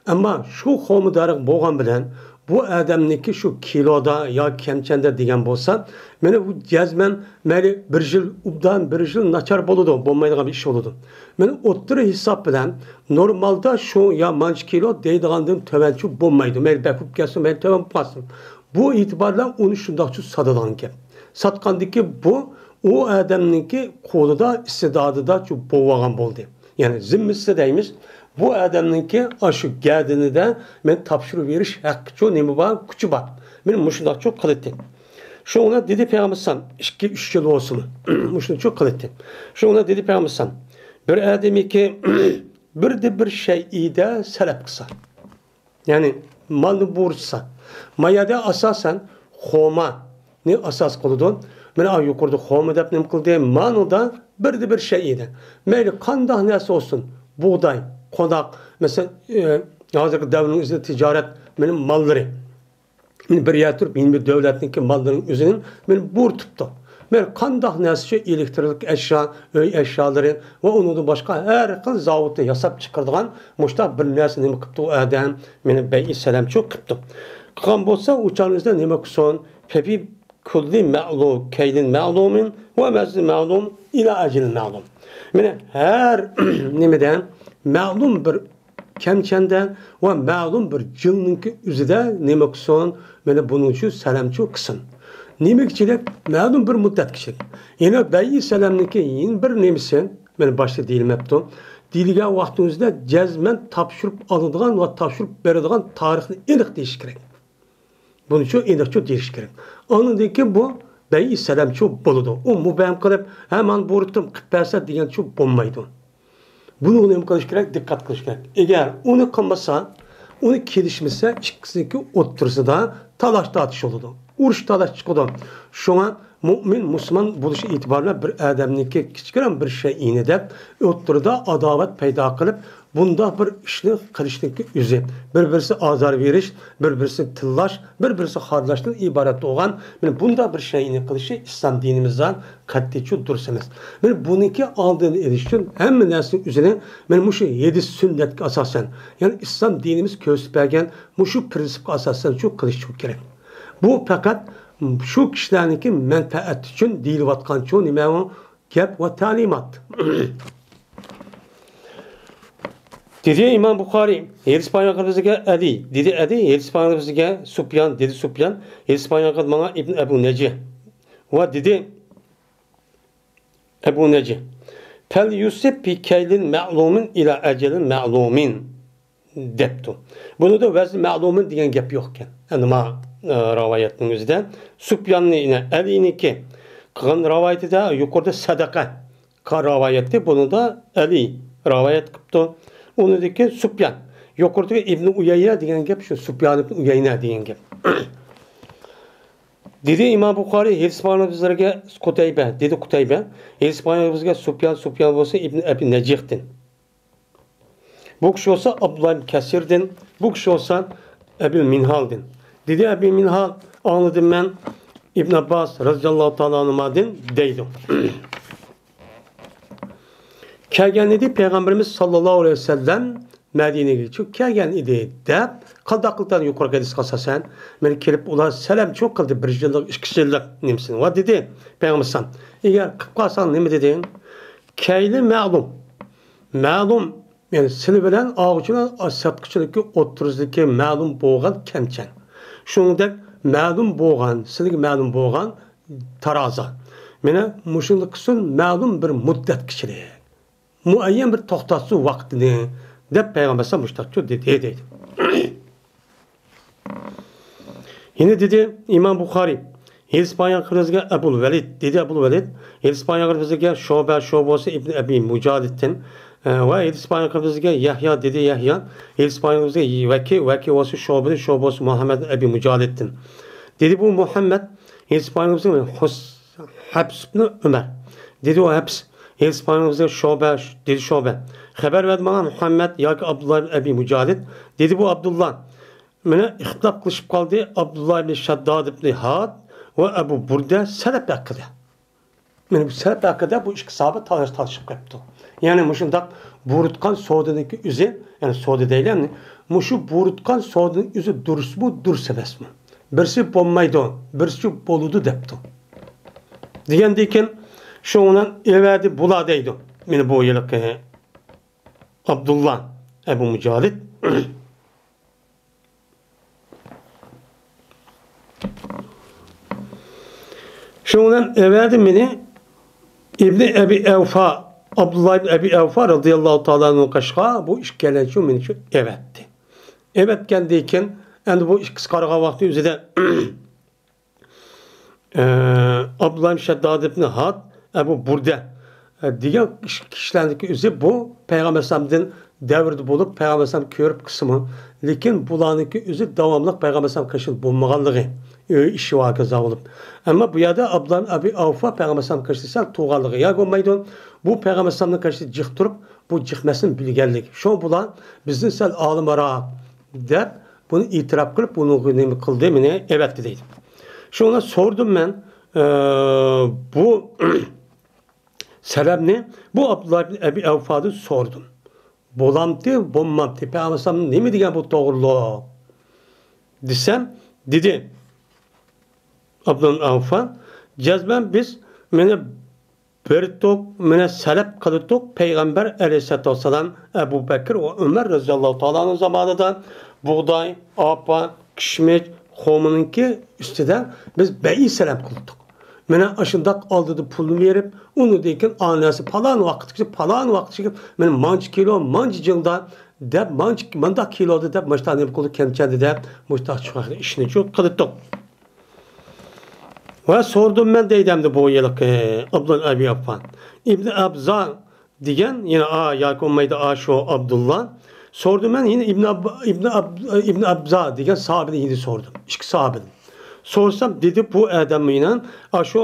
ئەمما شۇ خورما دەرىخى بولغان بىلەن بۇ ئادەمنىڭكى شۇ كىلودا ياكى كەمچەندە دېگەن بولسا، مانا بۇ جەزمەن مەيلى بىر يىل ئوبدان، بىر يىل ناچار بولىدۇ، بولمايدىغان بىر ئىش بولىدۇ. مانا ئوتتۇرا ھېساب بىلەن نورمالدا شۇ يا مانچە كىلو دەيدىغاندىن تۆۋەنچۇ بولمايدۇ. مەيلى بەك بولۇپ كەتسۇن، مەيلى تۆۋەن بولۇپ قالسۇن. بۇ ئېتىبار بىلەن ئۇنى شۇنداقچۇ ساتىدىغانىكەن. ساتقاندىكى بۇ، ئۇ ئادەمنىڭكى قولىدا، ئىستىدادىداچۇ بولۇۋالغان بولدى. يەنى زىممىسى دەيمىز. بۇ ئادەمنىڭكى ئاشۇ گەدىنىدە مەن تاپشۇرۇپ بېرىش ھەققىچۇ نېمە بار، كۈچى بار. مەن مۇشۇنداقچۇ قىلىتتى. شۇڭا دېدى پەيغەمبەر ئەلەيھىسسالام، ئىككى، ئۈچ يىل بولسىمۇ، مۇشۇنچۇ قىلىتتى. شۇڭا دېدى پەيغەمبەر ئەلەيھىسسالام، بىر ئادەمكى بىردە بىر شەيئىدە سەرپ قىلسا. يەنى مالنى بۇيرۇتسا، ما يەردە ئاساسەن خورمانى ئاساس قىلىدۇ. مانا يۇقىرىدا خورما دەپ نېمە قىلدى؟ مانىدا بىردە بىر شەيئىدە. مەيلى قانداق نەرسە بولسۇن، بۇغداي، قوناق، مەسىلەن، ئى، ھازىرقى دەۋرنىڭ ئۆزىدە تىجارەت مانا ماللىرى. مانا بىر يەردە تۇرۇپ، يەنە بىر دۆلەتنىڭكى ماللىرىنىڭ ئۆزىنى مانا بۇيرۇتۇپتۇ. مانا قانداق نەرسە شۇ ئېلېكترونىك ئەشيا، ئۆي ئەشيالىرى ۋە ئۇنىڭدىن باشقا ھەر خىل زاۋۇتتا ياساپ چىقىرىدىغان مۇشۇنداق بىر نەرسە نېمە قىپتۇ ئۇ ئادەم؟ مانا بەيئى سەلەمچۇ قىپتۇ. قىلغان بولسا، ئۇ چاغنىڭ ئۆزىدە نېمە قىلسۇن؟ ففي كل معلوم، كيل معلوم ووزن معلوم إلى أجل معلوم. مانا ھەر نېمىدە مەلۇم بىر كەمچەندە ۋە مەلۇم بىر جىلنىڭكى ئۆزىدە نېمە قىلسۇن؟ مانا بۇنىڭچۇ سەلەمچۇ قىلسۇن. نېمىگىچىلىك؟ مەلۇم بىر مۇددەتكىچىلىك. يەنە بەيئى سەلەمنىڭكى يەنە بىر نېمىسى، مانا باشتا دېيىلمەپتۇ. دېيىلگەن ۋاقتىڭىزدا جەزمەن تاپشۇرۇپ ئالىدىغان ۋە تاپشۇرۇپ بېرىدىغان تارىخنى ئېنىق دېيىش كېرەك. بۇنىچۇ ئېنىقچۇ دېيىش كېرەك. ئاندىن كېيىن بۇ بەيئى سەلەمچۇ بولىدۇ. ئۇ مۇبھەم قىلىپ، ھە، مانا بۇيرۇتتۇم، قىلىپ بەرسە دېگەنچۇ بولمايدۇ. بۇنى نېمە قىلىش كېرەك؟ دىققەت قىلىش كېرەك. ئەگەر ئۇنى قىلمىسا، ئۇنى كېلىشمىسە، ئىككىسىنىڭكى ئوتتۇرىسىدا تالاش تارتىش بولىدۇ. ئۇرۇش تالاش چىقىدۇ. شۇڭا مۇئمىن، مۇسۇلمان بولۇش ئېتىبارى بىلەن بىر ئادەمنىڭكى كىچىككىنە بىر شەيئىنى دەپ، ئوتتۇرىدا ئاداۋەت پەيدا قىلىپ، بۇنداق بىر ئىشنى قىلىشنىڭكى ئۆزى، بىر-بىرسى ئازار بېرىش، بىر-بىرسىنى تىللاش، بىر-بىرسىنى خارلاشتىن ئىبارەت بولغان، مانا بۇنداق بىر شەيئىنى قىلىشى ئىسلام دىنىمىزدا قەتئىيچۇ دۇرۇس ئەمەس. مانا بۇنىڭكى ئالدىنى ئېلىش ئۈچۈن ھەممە نەرسىنىڭ ئۆزىنى مانا مۇشۇ ھەدىس سۈننەتكە ئاساسەن، يەنى ئىسلام دىنىمىز كۆرسىتىپ بەرگەن مۇشۇ پىرىنسىپقا ئاساسەن شۇ قىلىشچۇ كېرەك. بۇ پەقەت شۇ كىشىلەرنىڭكى مەنپەئەتى ئۈچۈن دېيىلىۋاتقانچۇ نېمە ئۇ گەپ ۋە تەلىمات. دېدى ئىمام بۇخارىي، ھېلىسى پايغىمبىرىمىزگە ئەلى، دېدى ئەلى، ھېلىسى پايغىمبىرىمىزگە سۇپيان، دېدى سۇپيان، ھېلىسى پايغىمبىرىمىز ماڭا ئىبن ئەبۇ نەجىھ ۋە دېدى ئەبۇ نەجىھ، پەل يۇسىب بى كەيلىن مەلۇمىن ئىلە ئەجەلىن مەلۇمىن. دەپتۇ. بۇنىڭدا ۋەزن مەلۇمىن دېگەن گەپ يوق ئىكەن. ئەمما، ئە، راۋايەتنىڭ ئۆزىدە سۇپياننى، يەنى ئەلىنىڭكى قىلغان راۋايىتىدە يۇقىرىدا سەدەقە قىلغان راۋايەتتە، بۇنىڭدا ئەلى راۋايەت قىپتۇ. ئۇنىڭدىكى سۇپيان، يۇقىرىدىكى ئىبنى ئۇيەينە دېگەن گەپ شۇ، سۇپيان ئىبنى ئۇيەينە دېگەن گەپ. دېدى ئىمام بۇخارىي، ھېلىسى پايغىمبىرىمىزگە قۇتەيبە، دېدى قۇتەيبە، ھېلىسى پايغىمبىرىمىزگە سۇپيان، سۇپيان بولسا ئىبنى ئەبى نەجىھتىن. بۇ كىشى بولسا ئابدۇللا ئىبن كەسىردىن، بۇ كىشى بولسا ئەبىل مىنھالدىن. دېدى ئەبى مىنھال، ئاڭلىدىم مەن ئىبن ئابباس رەزىياللاھۇ تائالا ئەنھۇمادىن دەيدۇ. كەلگەن ئىدى پەيغەمبىرىمىز ساللاللاھۇ ئەلەيھى ۋەسەللەم مەدىنىگە. چۈ كەلگەن ئىدى دەپ، قانداق قىلدى يۇقىرىقى ھەدىسكە ئاساسەن؟ مېنى كېلىپ ئۇلار سەلەمچۇ قىلدى، بىر يىللىق، ئىككى يىللىق نېمىسىنى. ۋە دېدى پەيغەمبەر ئەلەيھىسسالام، ئەگەر قىلىپ قالساڭ نېمە دېدىڭ؟ كەيلى مەلۇم. مەلۇم، يەنى سىلى بىلەن ئاغۇچىنىڭ سىرتقىچىلىكى ئوتتۇرىسىدىكى مەلۇم بولغان كەمچەن. شۇنىڭدەك مەلۇم بولغان، سىلىگە مەلۇم بولغان تارازا. مانا مۇشۇنداق قىلسۇن، مەلۇم بىر مۇددەتكىچىلىك. مۇئەييەن بىر توختاتسۇن ۋاقتىنى، دەپ پەيغەمبەر ئەلەيھىسسالام مۇشۇنداق دېدى، دەيدۇ. يەنە دېدى ئىمام بۇخارىي، ھېلىسى پايغىمبىرىمىزگە ئەبۇل ۋەلىد، دېدى ئەبۇل ۋەلىد، ھېلىسى پايغىمبىرىمىزگە شۇبە، شۇبە بولسا ئىبنى ئەبى مۇجالىدتىن، ئە، ۋە ھېلىسى پايغىمبىرىمىزگە يەھيا، دېدى يەھيا، ھېلىسى پايغىمبىرىمىزگە ۋەكى، ۋەكى بولسا شۇبىدىن، شۇبە بولسا مۇھەممەد ئەبى مۇجالىدتىن. دېدى بۇ مۇھەممەد، ھېلىسى پايغىمبىرىمىزگە ھۇس-، ھەپس ئىبنى ئۆمەر. دېدى ئۇ ھەپس، ھېلىسى پايغىمبىرىمىزگە شۇبە، دېدى شۇبە. خەۋەر بەردى ماڭا مۇھەممەد ياكى ئابدۇللا ئەبى مۇجالىد. دېدى بۇ ئابدۇللا. مانا ئىختىلاپ قىلىشىپ قالدى ئابدۇللا ئىبنى شەدداد ئىبنى ھاد ۋە ئەبۇ بۇردە سەلەپ ھەققىدە. مانا بۇ سەلەپ ھەققىدە بۇ ئىككى ساھابە تالاش تارتىشىپ قېلىپتۇ. يەنى مۇشۇنداق بۇيرۇتقان سودىنىڭكى ئۆزى، يەنى سودا دەيلى، مۇشۇ بۇيرۇتقان سودىنىڭ ئۆزى دۇرۇسمۇ، دۇرۇس ئەمەسمۇ؟ بىرسى بولمايدۇ، بىرسى بولىدۇ دەپتۇ. دېگەندىن كېيىن شۇنىڭ ئەۋەدى بۇلا دەيدۇ. مانا بۇ ھېلىقى ئابدۇللا ئەبۇ مۇجالىد. شۇنىڭ بىلەن ئەۋەدى مېنى ئىبنى ئەبى ئەۋفا، ئابدۇللا ئىبنى ئەبى ئەۋفا رەزىياللاھۇ تائالا ئەنھۇ قاشقا بۇ ئىككىيلەنچۇ مېنى شۇ ئەۋەتتى. ئەۋەتكەندىن كېيىن، ئەمدى بۇ ئىككىسى قارىغان ۋاقتى ئۆزىدە، ئە، ئابدۇللا ئىبنى شەدداد ئىبنى ھاد، ئەبۇ بۇردە، ئە، دېگەن كىشىلەرنىڭكى ئۆزى بۇ پەيغەمبەر ئەلەيھىسسالامدىن دەۋرىدە بولۇپ، پەيغەمبەر ئەلەيھىسسالام كۆرۈپ قىسمى. لېكىن بۇلارنىڭكى ئۆزى داۋاملىق پەيغەمبەر ئەلەيھىسسالام قېشىدا بولمىغانلىقى، ئۆي ئىشى ۋە ھاكازا بولۇپ. ئەمما بۇ يەردە ئابدۇللا ئەبى ئەۋفا پەيغەمبەر ئەلەيھىسسالام قېشىدا سەل تۇرغانلىقى ياكى بولمايدۇ. بۇ پەيغەمبەر ئەلەيھىسسالامنىڭ قېشىدا جىق تۇرۇپ، بۇ جىق مەسىلىنى بىلگەنلىك. شۇڭا بۇلار بىزدىن سەل ئالىمراق دەپ، بۇنى ئېتىراپ قىلىپ، بۇنىڭغا نېمە قىلدى، مېنى ئەۋەتتى دەيدۇ. شۇڭا سورىدىم مەن، ئە، بۇ سەلەمنى بۇ ئابدۇللا ئىبن ئەبى ئەۋفادىن سورىدىم. بولامتى، بولمامتى؟ پەيغەمبەر ئەلەيھىسسالام نېمە دېگەن بۇ توغرۇلۇق؟ دېسەم، دېدى ئابدۇللا ئەۋفا، جەزمەن بىز مېنى بېرىتتۇق، مېنى سەلەپ قىلىتتۇق. پەيغەمبەر ئەلەيھىسسالاتۇ ۋەسسالام، ئەبۇ بەكىر ۋە ئۆمەر رەزىياللاھۇ تائالا ئەنھۇ زامانىدا بۇغداي، ئارپا، كىشمىش، خورمىنىڭكى ئۈستىدە بىز بەيئە سەلەم قىلدۇق. مانا ئاشۇنداق ئالدىدا پۇلنى بېرىپ، ئۇنىڭدىن كېيىن ئانىسى پالان ۋاقىتقىچە، پالان ۋاقىتقىچە مانا مانچە كىلو، مانچە جىڭدا دەپ، مانچە، مانداق كىلودا دەپ، مۇشتاق نېمە قىلدى، كەمچەندى دەپ، مۇشتاق شۇ خىل ئىشنى شۇ قىلدۇق. ۋە سورىدىم مەن دەيدۇ ئەمدى بۇ ھېلىقى ئابدۇل ئەبى ئەففان. ئىبنى ئەبزا دېگەن، يەنە ئا ياكى بولمايدۇ ئا شۇ ئابدۇللا. سورىدىم مەن يەنە ئىبنى ئەب-، ئىبنى ئەب-، ئىبنى ئەبزا دېگەن ساھابىدىن يەنە سورىدىم. ئىككى ساھابىدىن. سورىسام دېدى، بۇ ئادەم مېنىڭ ئاشۇ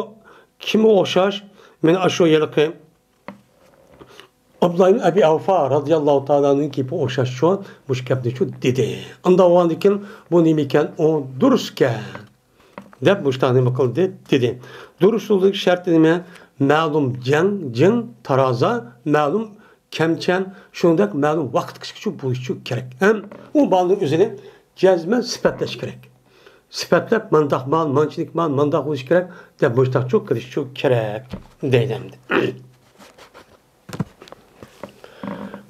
كىمگە ئوخشاش؟ مېنى ئاشۇ ھېلىقى ئابدۇللا ئىبن ئەبى ئەۋفا رەزىياللاھۇ تائالا ئەنھۇنىڭ گېپىگە ئوخشاشچۇ، مۇشۇ گەپنىچۇ دېدى. ئانداق بولغاندىكىن بۇ نېمە ئىكەن؟ ئۇ دۇرۇس ئىكەن. دەپ مۇشتاق نېمە قىلدى؟ دېدى. دۇرۇسلۇقنىڭ شەرتى نېمە؟ مەلۇم جەڭ، جىڭ، تارازا، مەلۇم كەمچەن، شۇنىڭدەك مەلۇم ۋاقىتقىچە بولۇشى كېرەك. ھەم ئۇ بالىنىڭ ئۆزىنى جەزمەن سۈپەتلەش كېرەك. سۈپەتلەپ، مانداق مال، مانچىلىك مال، مانداق بولۇشى كېرەك دەپ مۇشتاقچۇ قىلىشچۇ كېرەك دەيدۇ ئەمدى.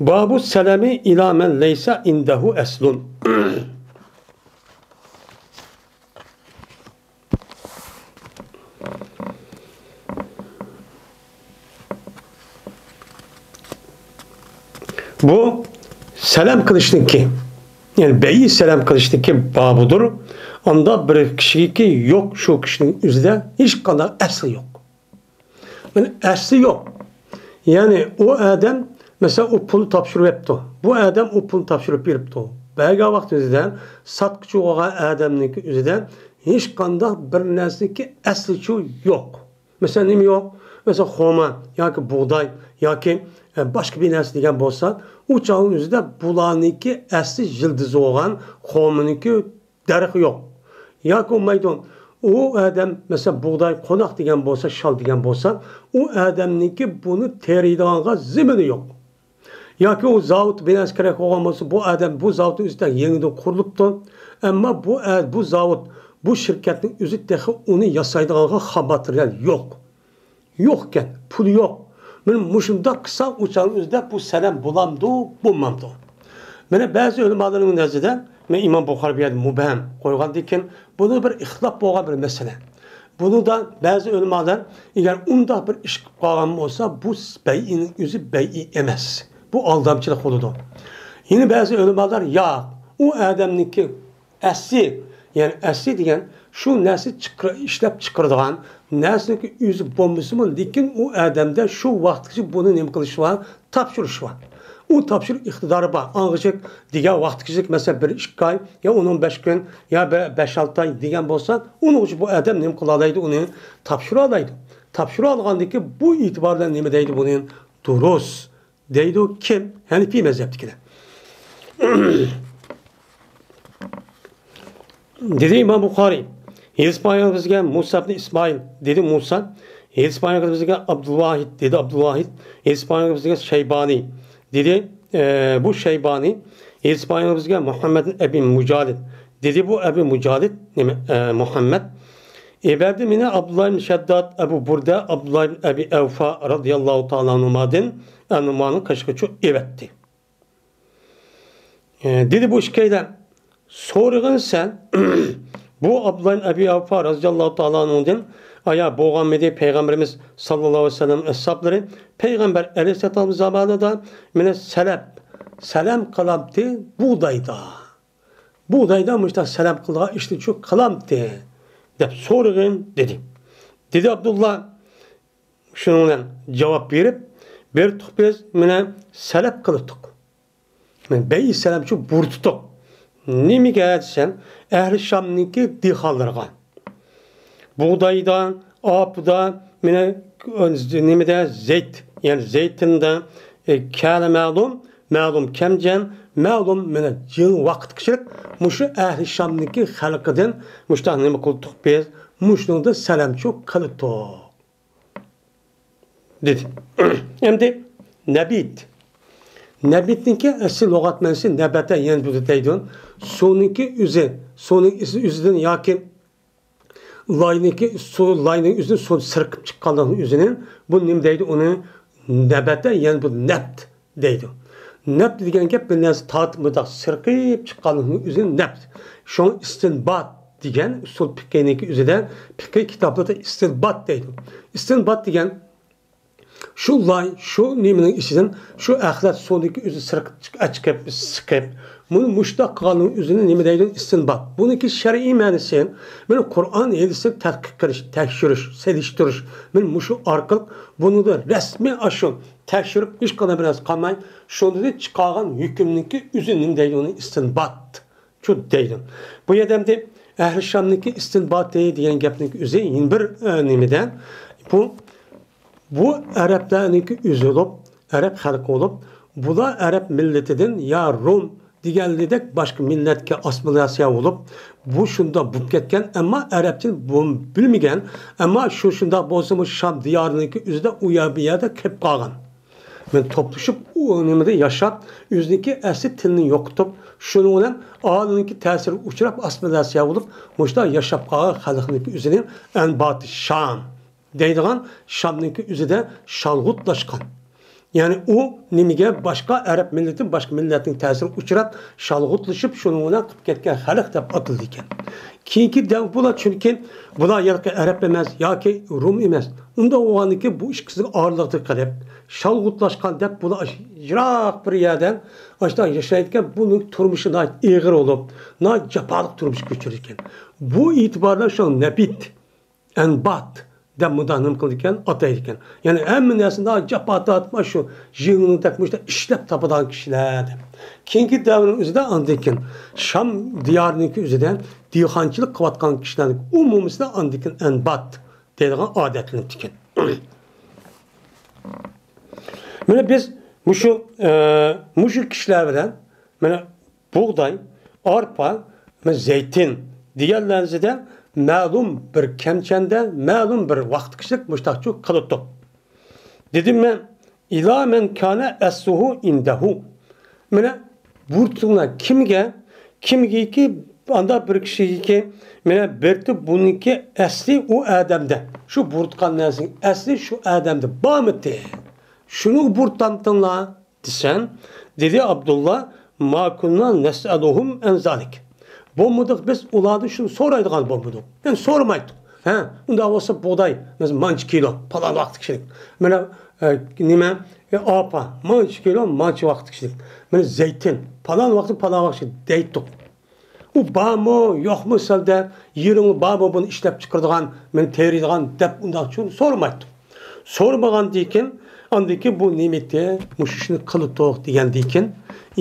بابۇ سەلەمى ئىلا مەن لەيسە ئىندەھۇ ئەسلۇن. بۇ سەلەم قىلىشنىڭكى، يەنى بەيئى سەلەم قىلىشنىڭكى بابىدۇر. ئاندا بىر كىشىگىكى يوق، شۇ كىشىنىڭ ئۆزىدە ھېچقانداق ئەسلى يوق. مانا ئەسلى يوق. يەنى ئۇ ئادەم، مەسىلەن، ئۇ پۇل تاپشۇرۇۋەپتۇ. بۇ ئادەم ئۇ پۇلنى تاپشۇرۇپ بېرىپتۇ. بەرگەن ۋاقتى ئۆزىدە، ساتقۇچى بولغان ئادەمنىڭكى ئۆزىدە ھېچقانداق بىر نەرسىنىڭكى ئەسلىچۇ يوق. مەسىلەن، نېمە يوق؟ مەسىلەن، خورما ياكى بۇغداي ياكى، ئە، باشقا بىر نەرسە دېگەن بولسا، ئۇ چاغنىڭ ئۆزىدە بۇلارنىڭكى ئەسلى يىلتىزى بولغان خورمىنىڭكى دەرىخى يوق. ياكى بولمايدۇ، ئۇ ئادەم، مەسىلەن، بۇغداي قوناق دېگەن بولسا، شال دېگەن بولسا، ئۇ ئادەمنىڭكى بۇنى تېرىيدىغانغا زېمىنى يوق. ياكى ئۇ زاۋۇت بىناسى كېرەك بولغان بولسا، بۇ ئادەم بۇ زاۋۇتنىڭ ئۆزى يېڭىدىن قۇرۇلۇپتۇ. ئەمما بۇ ئە-، بۇ زاۋۇت، بۇ شىركەتنىڭ ئۆزى تېخى ئۇنى ياسايدىغانغا خام ماتېرىيال يوق. يوقكەن، پۇلى يوق. مانا مۇشۇنداق قىلسا، ئۇ چاغنىڭ ئۆزىدە بۇ سەلەم بولامدۇ، بولمامدۇ؟ مانا بەزى ئۆلىمالارنىڭ نەزىرىدە، مەن ئىمام بۇخارى بۇ يەردە مۇبھەم قويغاندىكىن، بۇنى بىر ئىختىلاپ بولغان بىر مەسىلە. بۇنىڭدا بەزى ئۆلىمالار، ئەگەر ئۇنداق بىر ئىش قىلىپ قالغان بولسا، بۇ بەيئىنىڭ ئۆزى بەيئى ئەمەس. بۇ ئالدامچىلىق بولىدۇ. يەنە بەزى ئۆلىمالار، ياق، ئۇ ئادەمنىڭكى ئەسلى، يەنى ئەسلى دېگەن شۇ نەرسە چىقىر-، ئىشلەپ چىقىرىدىغان نەرسىنىڭكى ئۆزى بولمىسىمۇ، لېكىن ئۇ ئادەمدە شۇ ۋاقىتقىچە بۇنى نېمە قىلىشى بار؟ تاپشۇرۇشى بار. ئۇ تاپشۇرۇش ئىقتىدارى بار. ئاڭغىچە دېگەن ۋاقىتقىچە، مەسىلەن، بىر ئىككى ئاي يا ئون، ئون بەش كۈن يا بە-، بەش، ئالتە ئاي دېگەن بولسا، ئۇنىڭغىچە بۇ ئادەم نېمە قىلالايدۇ؟ ئۇنى تاپشۇرالايدۇ. تاپشۇرالغاندىكىن بۇ ئېتىبار بىلەن نېمە دەيدۇ بۇنى؟ دۇرۇس. دەيدۇ كىم؟ ھەنىفىي مەزھەپتىكىلەر. دېدى ئىمام بۇخارى، ھېدىس بايان بىزگە مۇسا ئىبنى ئىسمائىل. دېدى مۇسا، ھېدىس بايان بىزگە ئابدۇلۋاھىد. دېدى ئابدۇلۋاھىد، ھېدىس بايان بىزگە شەيبانى. دېدى، ئە، بۇ شەيبانى، ھېدىس بايان بىزگە مۇھەممەد ئەبى مۇجالىد. دېدى بۇ ئەبى مۇجالىد، نېمە، ئە، مۇھەممەد. ئېبەردى مېنى ئابدۇللا ئىبن شەدداد، ئەبۇ بۇردە، ئابدۇللا ئىبن ئەبى ئەۋفا رازىياللاھۇ تائالا ئەنھۇمادىن، ئەنھۇمانىڭ قېشىغىچە ئېۋەتتى. ئە، دېدى بۇ ئىككىيلەن، سورىغىن سەن، بۇ ئابدۇللا ئىبن ئەبى ئەۋفا رازىياللاھۇ تائالا ئەنھۇدىن، ئايا بولغانمىدى پەيغەمبىرىمىز ساللاللاھۇ ئەلەيھى ۋەسەللەم ئەسھابلىرى پەيغەمبەر ئەلەيھىسسالام زامانىدا مېنى سەلەپ، سەلەم قىلامتى بۇغدايدا. بۇغدايدا مۇشۇنداق سەلەم قىلىدىغان ئىشنى شۇ قىلامتى دەپ سورىغىن دېدى. دېدى ئابدۇللا، شۇنىڭ بىلەن جاۋاب بېرىپ، بېرىتتۇق بىز، مانا سەلەپ قىلىتتۇق. مانا بەيئى سەلەمچۇ بۇرۇتتۇق. نېمىگە دېسەم، ئەھلى شامنىڭكى دېھقانلىرىغا. بۇغدايدا، ئاپىدا، مانا نېمىدە، زەيت، يەنى زەيتۇندا، ئە، كەلە مەلۇم، مەلۇم كەمجەن، مەلۇم مانا جىڭ ۋاقىتقىچىلىك مۇشۇ ئەھلى شامنىڭكى خەلقىدىن مۇشۇنداق نېمە قىلدۇق بىز، مۇشۇنىڭدا سەلەمچۇ قىلدۇق. دېدى. ئەمدى نەبىت. نەبىتنىڭكى ئەسلى لۇغەت مەنىسى نەبەتە يەنبۇتۇ دەيدۇ. سۇنىڭكى ئۆزى، سۇنىڭ ئىسى ئۆزىدىن ياكى لاينىڭكى سۇ، لاينىڭ ئۆزىدىن سۇ سىرقىپ چىققانلىقنىڭ ئۆزىنى بۇ نېمە دەيدۇ؟ ئۇنى نەبەتە يەنبۇتۇ نەبت دەيدۇ. نەبت دېگەن گەپ بىر نەرسە تارتىپ مۇنداق سىرقىپ چىققانلىقنىڭ ئۆزىنى نەبت. شۇڭا ئىستىنبات دېگەن ئۇسۇل پىقھىنىڭكى ئۆزىدە، پىقھىي كىتابلىرىدا ئىستىنبات دەيدۇ. ئىستىنبات دېگەن شۇ لاي، شۇ نېمىنىڭ ئىچىدىن شۇ ئەخلەت سۇنىڭكى ئۆزى سىرقىپ چىق-، ئەچىقىپ، سىقىپ، مۇنى مۇشۇنداق قىلغاننىڭ ئۆزىنى نېمە دەيدۇ؟ ئىستىنبات. بۇنىڭكى شەرئىي مەنىسى، مانا قۇرئان ھەدىسنى تەتقىق قىلىش، تەكشۈرۈش، سېلىشتۇرۇش. مانا مۇشۇ ئارقىلىق بۇنىڭدا رەسمىي ئاشۇ تەكشۈرۈپ ھېچقانداق بىر نەرسە قالماي، شۇندىن چىقارغان ھۆكۈمنىڭكى ئۆزى نېمە دەيدۇ؟ ئۇنى ئىستىنبات شۇ دەيدۇ. بۇ يەردە ئەمدى ئەھلى شامنىڭكى ئىستىنباتى دېگەن گەپنىڭ ئۆزى يەنە بىر، ئە، نېمىدە، بۇ، بۇ ئەرەبلەرنىڭكى ئۆزى بولۇپ، ئەرەب خەلقى بولۇپ، بۇلار ئەرەب مىللىتىدىن يا رۇم دېگەنلىدەك باشقا مىللەتكە ئاسسىمىلياتسىيە بولۇپ، بۇ شۇنداق بولۇپ كەتكەن، ئەمما ئەرەب تىل بۇ-، بىلمىگەن، ئەمما شۇ شۇنداق بولسىمۇ شام دىيارىنىڭكى ئۆزىدە ئۇ يەر بۇ يەردە كىرىپ قالغان. مەن توپلىشىپ، ئۇ نېمىدە ياشاپ، ئۆزىنىڭكى ئەسلى تىلىنى يوقىتىپ، شۇنىڭ بىلەن ئالىمنىڭكى تەسىرىگە ئۇچراپ، ئاسسىمىلياتسىيە بولۇپ، مۇشۇنداق ياشاپ قالغان خەلقنىڭكى ئۆزىنى ئەنبات شام دەيدىغان، شامنىڭكى ئۆزىدە شالغۇتلاشقان. يەنى ئۇ نېمىگە، باشقا ئەرەب مىللىتى، باشقا مىللەتنىڭ تەسىرىگە ئۇچراپ، شالغۇتلىشىپ، شۇنىڭ بىلەن قىلىپ كەتكەن خەلق دەپ ئاتىلىدىكەن. كېيىنكى دەۋر بۇلار، چۈنكى بۇلار ھېلىقى ئەرەب ئەمەس ياكى روم ئەمەس. ئۇنداق بولغاندىكىن بۇ ئىككىسىنىڭ ئارىلىقىدا قېلىپ، شالغۇتلاشقان دەپ بۇلار ئاشۇ يىراق بىر يەردە ئاشۇنداق ياشايدىكەن. بۇنىڭ تۇرمۇشى ناھايىتى ئېغىر بولۇپ، ناھايىتى جاپالىق تۇرمۇش كۆچۈرىدىكەن. بۇ ئېتىباردا شۇ نەبىت، ئەنبات دەپ مۇنداق نېمە قىلىدىكەن، ئاتايدىكەن. يەنى ھەممە نەرسىنى جاپا تارتىپ، شۇ يىڭنىدەك مۇشۇنداق ئىشلەپ تاپىدىغان كىشىلەر دەپ. كېيىنكى دەۋرنىڭ ئۆزىدە ئاندىن كېيىن شام دىيارىنىڭكى ئۆزىدە دېھقانچىلىق قىلىۋاتقان كىشىلەرنىڭ ئومۇمىسىدا ئاندىن كېيىن ئەنبات دەيدىغان ئادەتلىنىپتىكەن. مانا بىز مۇشۇ، ئە، مۇشۇ كىشىلەر بىلەن مانا بۇغداي، ئارپا، مانا زەيتۇن دېگەنلەرنى مەلۇم بىر كەمچەندە، مەلۇم بىر ۋاقىتقىچىلىك مۇشتاقچۇ قىلىتتۇق. دېدىم مەن، ئىلا مەن كانە ئەسلۇھۇ ئىندەھۇ. مانا بۇرۇتۇڭلار كىمگە، كىمگىكى، ئاندا بىر كىشىگىكى، مانا بىرتى بۇنىڭكى ئەسلى ئۇ ئادەمدە. شۇ بۇرۇتقان نەرسىنىڭ ئەسلى شۇ ئادەمدە بارمىتى؟ شۇنى بۇرۇتامتىڭلار؟ دېسەم، دېدى ئابدۇللا، ما كۇننا نەسئەلۇھۇم ئەن زالىك. بولمىدۇق، بىز ئۇلاردىن شۇنى سورايدىغان بولمىدۇق. يەنى سورىمايتتۇق. ھە، ئۇنداق بولسا بۇغداي، مەسىلەن، مانچە كىلو، پالان ۋاقىت كىشىلىك. مانا، ئە، نېمە، ئە، ئارپا، مانچە كىلو، مانچە ۋاقىت كىشىلىك. مانا زەيتۇن، پالان ۋاقىت، پالان ۋاقىت كىشىلىك دەيتتۇق. ئۇ بارمۇ، يوقمۇ سەلدە، يېرىڭ بارمۇ بۇنى ئىشلەپ چىقىرىدىغان، مېنى تېرىيدىغان دەپ ئۇنداق چۈشۈرۈپ سورىمايتتۇق. سورىمىغاندىن كېيىن، ئاندىن كېيىن بۇ نېمىتى، مۇشۇ ئىشنى قىلىتتۇق دېگەندىن كېيىن،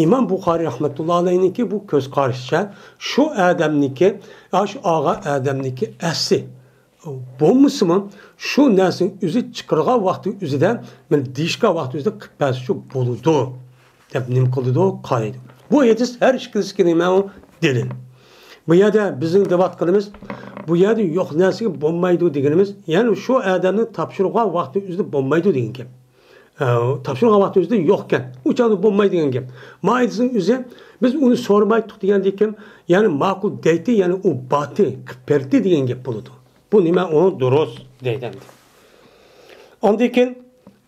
ئىمام بۇخارىي رەھمەتۇللا ئەلەيھنىڭكى بۇ كۆز قارىشىچە، شۇ ئادەمنىڭكى، ئاشۇ ئالغان ئادەمنىڭكى ئەسلى بولمىسىمۇ، شۇ نەرسىنى ئۆزى چىقىرغان ۋاقتى ئۆزىدە، مانا دېيىشكەن ۋاقتى ئۆزىدە قىلىپ بەرسىچۇ بولىدۇ، دەپ نېمە قىلىدۇ، قارايدۇ. بۇ ھەدىس ھەر ئىككىلىسىگە نېمە ئۇ؟ دەلىل. بۇ يەردە بىزنىڭ دەۋاتقىنىمىز، بۇ يەردە يوق نەرسىگە بولمايدۇ دېگىنىمىز، يەنى شۇ ئادەمنىڭ تاپشۇرغان ۋاقتى ئۆزىدە بولمايدۇ دېگەن گەپ. ئە، تاپشۇرغان ۋاقتى ئۆزىدە يوقكەن. ئۇ چاغدا بولمايدۇ دېگەن گەپ. ماھىيىتىنىڭ ئۆزى، بىز ئۇنى سورىمايتتۇق دېگەندىن كېيىن، يەنى ماقۇل دەيتتى، يەنى ئۇ باتتى، قىلىپ بەردى دېگەن گەپ بولىدۇ. بۇ نېمە؟ ئۇ دۇرۇس دەيدۇ ئەمدى. ئاندىن كېيىن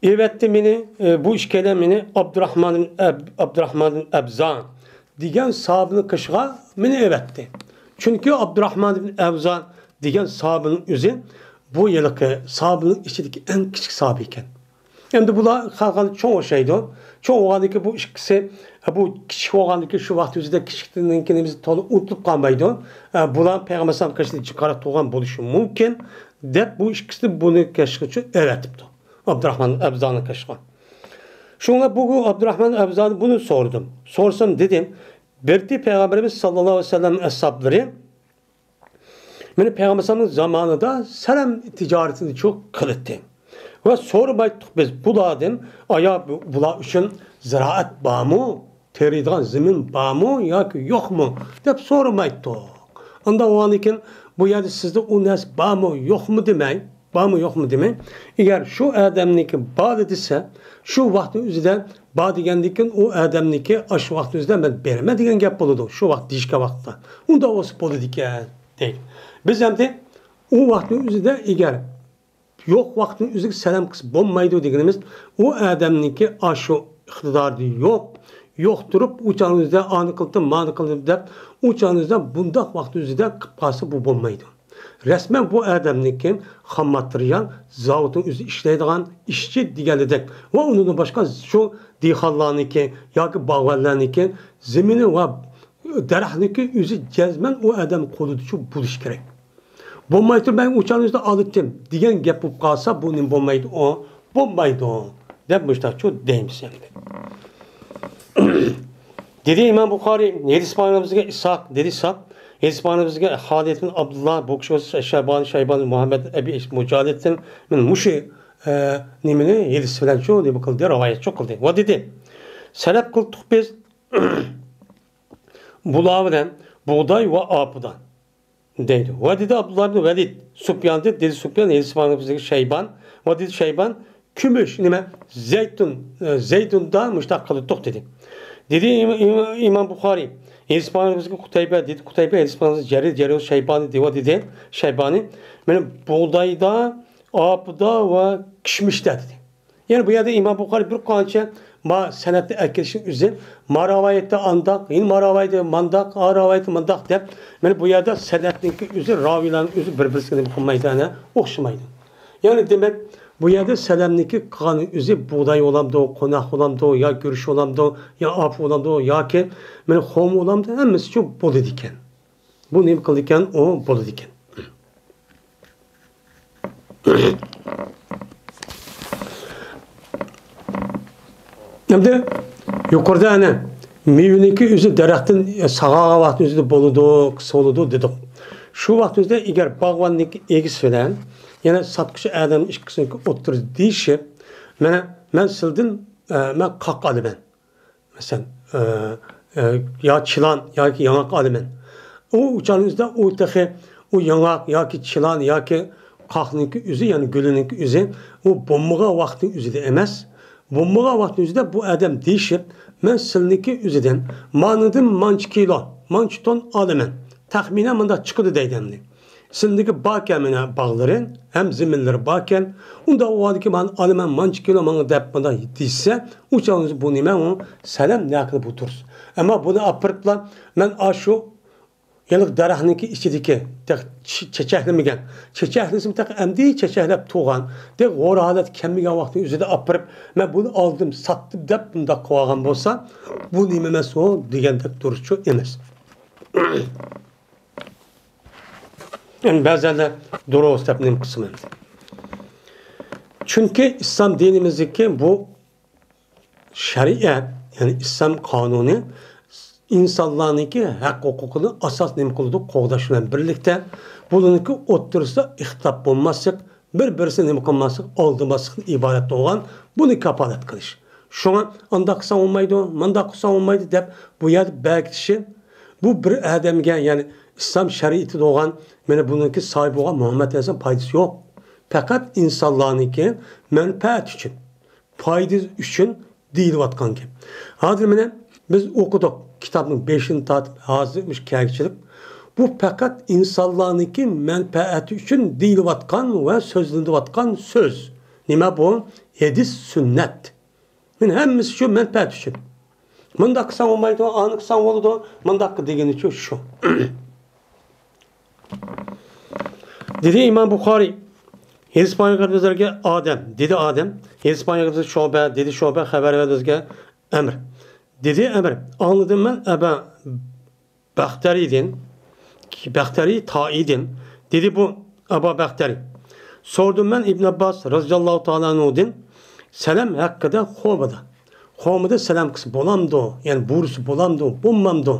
ئەۋەتتى مېنى، ئە، بۇ ئىككىيلەن مېنى ئابدۇراخمان ئەب-، ئابدۇراخمان ئەبزا دېگەن ساھابىنىڭ قېشىغا مېنى ئەۋەتتى. چۈنكى ئابدۇراخمان ئەبزا دېگەن ساھابىنىڭ ئۆزى بۇ ھېلىقى ساھابىنىڭ ئىچىدىكى ئەڭ كىچىك ساھابە ئىكەن. ئەمدى بۇلار خەلقئارا چوڭ ئوخشايدۇ. چوڭ بولغاندىكىن بۇ ئىككىسى، بۇ كىچىك بولغاندىكىن شۇ ۋاقىت ئۆزىدە كىچىكنىڭكى نېمىسى تولا ئۇنتۇلۇپ قالمايدۇ. بۇلار پەيغەمبەر ئەلەيھىسسالام قېشىدا جىقراق تۇرغان بولۇشى مۇمكىن دەپ، بۇ ئىككىسىنى بۇنى قېشىغا ئەۋەتىپتۇ. ئابدۇراخمان ئەبزانىڭ قېشىغا. شۇڭا بۇ ئابدۇراخمان ئەبزادىن بۇنى سورىدىم. سورىسام دېدىم، بىرتى پەيغەمبىرىمىز ساللاللاھۇ ئەلەيھى ۋەسەللەم ئەسھابلىرى مانا پەيغەمبەر ئەلەيھىسسالامنىڭ زامانىدا سەلەم تىجارىتىنى چوق قىلاتتى. ۋە سورىمايتتۇق بىز بۇلاردىن، ئايا بۇلار ئۈچۈن زىرائەت بارمۇ، تېرىيدىغان زېمىن بارمۇ ياكى يوقمۇ دەپ سورىمايتتۇق. ئانداق بولغاندىكىن بۇ يەردە سىزدە ئۇ نەرسە بارمۇ، يوقمۇ دېمەي، بارمۇ يوقمۇ دېمەي، ئەگەر شۇ ئادەمنىڭكى بار دېسە، شۇ ۋاقىتنىڭ ئۆزىدە بار دېگەندىن كېيىن، ئۇ ئادەمنىڭكى ئاشۇ ۋاقىتنىڭ ئۆزىدە مەن بېرىمەن دېگەن گەپ بولىدۇ، شۇ ۋاقىت دېيىشكەن ۋاقىتتا. ئۇنداق بولسا بولىدىكەن دەيدۇ. بىز ئەمدى ئۇ ۋاقىتنىڭ ئۆزىدە ئەگەر يوق ۋاقىتنىڭ ئۆزىگە سەلەم قىلسا بولمايدۇ دېگىنىمىز، ئۇ ئادەمنىڭكى ئاشۇ ئىقتىدارى يوق، يوق تۇرۇپ، ئۇ چاغنىڭ ئۆزىدە ئانى قىلدىم، مانى قىلدىم دەپ، ئۇ چاغنىڭ ئۆزىدە بۇنداق ۋاقىت ئۆزىدە قىلىپ قالسا، بۇ بولمايدۇ. رەسمەن بۇ ئادەمنىڭكى خام ماتېرىيال، زاۋۇتنىڭ ئۆزى ئىشلەيدىغان ئىشچى دېگەندەك ۋە ئۇنىڭدىن باشقا شۇ دېھقانلارنىڭكى ياكى باغۋەنلەرنىڭكى زېمىنى ۋە دەرەخنىڭكى ئۆزى جەزمەن ئۇ ئادەم قولىدىچۇ بولۇشى كېرەك. بولماي تۇرۇپ، مەن ئۇچارنى ئۆزىدە ئالىتتىم دېگەن گەپ بولۇپ قالسا، بۇ نېمە بولمايدۇ؟ ئۇ بولمايدۇ دەپ مۇشتاقچۇ دەيمىز ئەمدى. دېدى ئىمام بۇخارىي، ھەدىس بارىمىزگە ئىسھاق، دېدى ئىسھاق، ھەدىس بارىمىزگە خالىد بىن ئابدۇللا، بۇ كىشى بولسا شەيبان، شەيبان مۇھەممەد ئەبى مۇجالىدتىن، مەن مۇشۇ، ئە، نېمىنى ھەدىس بىلەنچۇ نېمە قىلدى، رىۋايەتچۇ قىلدى. ۋە دېدى، سەلەپ قىلدۇق بىز بۇلار بىلەن بۇغداي ۋە ئارپىدان. دەيدۇ. ۋە دېدى ئابدۇللا ئىبنى ۋەلىد، سۇپياندىن، دېدى سۇپيان، ھەدىس بارىمىزگە شەيبان، ۋە دېدى شەيبان، كۈمۈش، نېمە، زەيتۇن، ئە، زەيتۇندا مۇشتاق قىلدۇق دېدى. دېدى ئىم-، ئىم-، ئىمام بۇخارىي، ھېدىس پەيغەمبىرىمىزگە قۇتەيبە دېدى، قۇتەيبە ھېدىس پەيغەمبىرىمىز جەرىر، جەرىر شەيبانى دېۋا دېدى، شەيبانى، مانا بۇغدايدا، ئاپىدا ۋە كىشمىشتا دېدى. يەنى بۇ يەردە ئىمام بۇخارىي بىر قانچە ما سەنەدنى ئەكېلىشنىڭ ئۆزى، ما رىۋايەتتە ئانداق، يەنە ما رىۋايەتتە مانداق، ئا رىۋايەتتە مانداق دەپ، مانا بۇ يەردە سەنەدنىڭكى ئۆزى، راۋىيلارنىڭ ئۆزى بىر-بىرسىگە نېمە قىلمايدۇ، ئەنە ئوخشىمايدۇ. يەنى دېمەك، بۇ يەردە سەلەمنىڭكى قىلغان ئۆزى بۇغداي بولامدۇ، قوناق بولامدۇ، يا گۈرۈچ بولامدۇ، يا ئاپا بولامدۇ، ياكى مانا خورما بولامدۇ، ھەممىسى شۇ بولىدىكەن. بۇ نېمە قىلىدىكەن؟ ئۇ بولىدىكەن. ئەمدى يۇقىرىدا ئەنە مېۋىنىڭكى ئۆزى دەرەختىن ساغارغان ۋاقىتنىڭ ئۆزىدە بولىدۇ، قىسا بولىدۇ دېدۇق. شۇ ۋاقىتنىڭ ئۆزىدە ئەگەر باغۋەننىڭكى ئىگىسى بىلەن يەنە ساتقۇچى ئادەمنىڭ ئىككىسىنىڭكى ئوتتۇرىسىدا دېيىشىپ، مانا مەن سىلىدىن، ئە، مەن قاق ئالىمەن. مەسىلەن، ئە، ئە، يا چىلان ياكى ياڭاق ئالىمەن. ئۇ ئۇچانىڭىزدا ئۇ تېخى ئۇ ياڭاق ياكى چىلان ياكى قاقنىڭكى ئۆزى، يەنى گۈلىنىڭكى ئۆزى، ئۇ بولمىغان ۋاقىتنىڭ ئۆزىدە ئەمەس. بولمىغان ۋاقىتنىڭ ئۆزىدە بۇ ئادەم دېيىشىپ، مەن سىلىنىڭكى ئۆزىدىن مانىدىن مانچە كىلو، مانچە تون ئالىمەن. تەخمىنەن مۇنداق چىقىدۇ دەيدۇ ئەمدى. سىلىدىكى باركەن مانا باغلىرى ھەم زېمىنلىرى باركەن، ئۇنداق بولغاندىكىن مانا ئالىمەن مانچە كىلو ماڭا دەپ مۇنداق دېسە، ئۇ چاغدا بۇ نېمە ئۇ؟ سەلەم نەقىل بۇ دۇرۇس. ئەمما بۇنى ئاپىرىپلا مەن ئاشۇ ھېلىقى دەرەخنىڭكى ئىچىدىكى تېخى چېچەكلىمىگەن، چېچەكلىسىمۇ تېخى ئەمدى چېچەكلەپ تۇرغان، تېخى غورا ھالەتكە كەلمىگەن ۋاقىتنىڭ ئۆزىدە ئاپىرىپ، مەن بۇنى ئالدىم، ساتتىم دەپ بۇنداق قىلىۋالغان بولسا، بۇ نېمە ئەمەس ئۇ دېگەندەك دۇرۇسچۇ ئەمەس. يەنى بەزەنلەر دۇرۇس دەپ نېمە قىلسىمۇ. چۈنكى ئىسلام دىنىمىزدىكى بۇ شەرىئەت، يەنى ئىسلام قانۇنى ئىنسانلارنىڭكى ھەق ھوقۇقىنى ئاساس نېمە قىلىدۇ؟ قوغداش بىلەن بىرلىكتە، بۇلارنىڭكى ئوتتۇرىسىدا ئىختىلاپ بولماسلىق، بىر-بىرسىنى نېمە قىلماسلىق، ئالدىماسلىقتىن ئىبارەت بولغان، بۇنى كاپالەت قىلىش. شۇڭا ئانداق قىلساڭ بولمايدۇ، مانداق قىلساڭ بولمايدۇ دەپ، بۇ يەردە بەركىتىشى، بۇ بىر ئادەمگە، يەنى ئىسلام شەرىئىتى بولغان، مانا بۇنىڭكى ساھىبى بولغان مۇھەممەد ئەلەيھىسسالام پايدىسى يوق. پەقەت ئىنسانلارنىڭكى مەنپەئەتى ئۈچۈن، پايدىسى ئۈچۈن دېيىلىۋاتقان گەپ. ھازىر مانا بىز ئوقۇدۇق، كىتابنىڭ بېشىدىن تارتىپ ھازىر مۇشۇ كەلگۈچىلىك. بۇ پەقەت ئىنسانلارنىڭكى مەنپەئەتى ئۈچۈن دېيىلىۋاتقان ۋە سۆزلىنىۋاتقان سۆز. نېمە بۇ؟ ھەدىس، سۈننەت. مانا ھەممىسى شۇ مەنپەئەت ئۈچۈن. مۇنداق قىلساڭ بولمايدۇ، ئانى قىلساڭ بولىدۇ، مۇنداق دېگىنىچۇ شۇ. دېدى ئىمام بۇخارىي، ھەدىس پەيغەمبىرىمىزگە ئادەم، دېدى ئادەم، ھەدىس پەيغەمبىرىمىز شۇبە، دېدى شۇبە، خەۋەر بەرگەن بىزگە ئەمر. دېدى ئەمر، ئاڭلىدىم مەن ئەبا بەختەرىدىن، بەختەرى تائىدىن، دېدى بۇ ئەبا بەختەرى. سورىدىم مەن ئىبن ئابباس رەزىياللاھۇ تائالا ئەنھۇدىن سەلەم ھەققىدە خورمىدا. خورمىدا سەلەم قىلسا بولامدۇ؟ يەنى بۇيرۇسا بولامدۇ؟ بولمامدۇ؟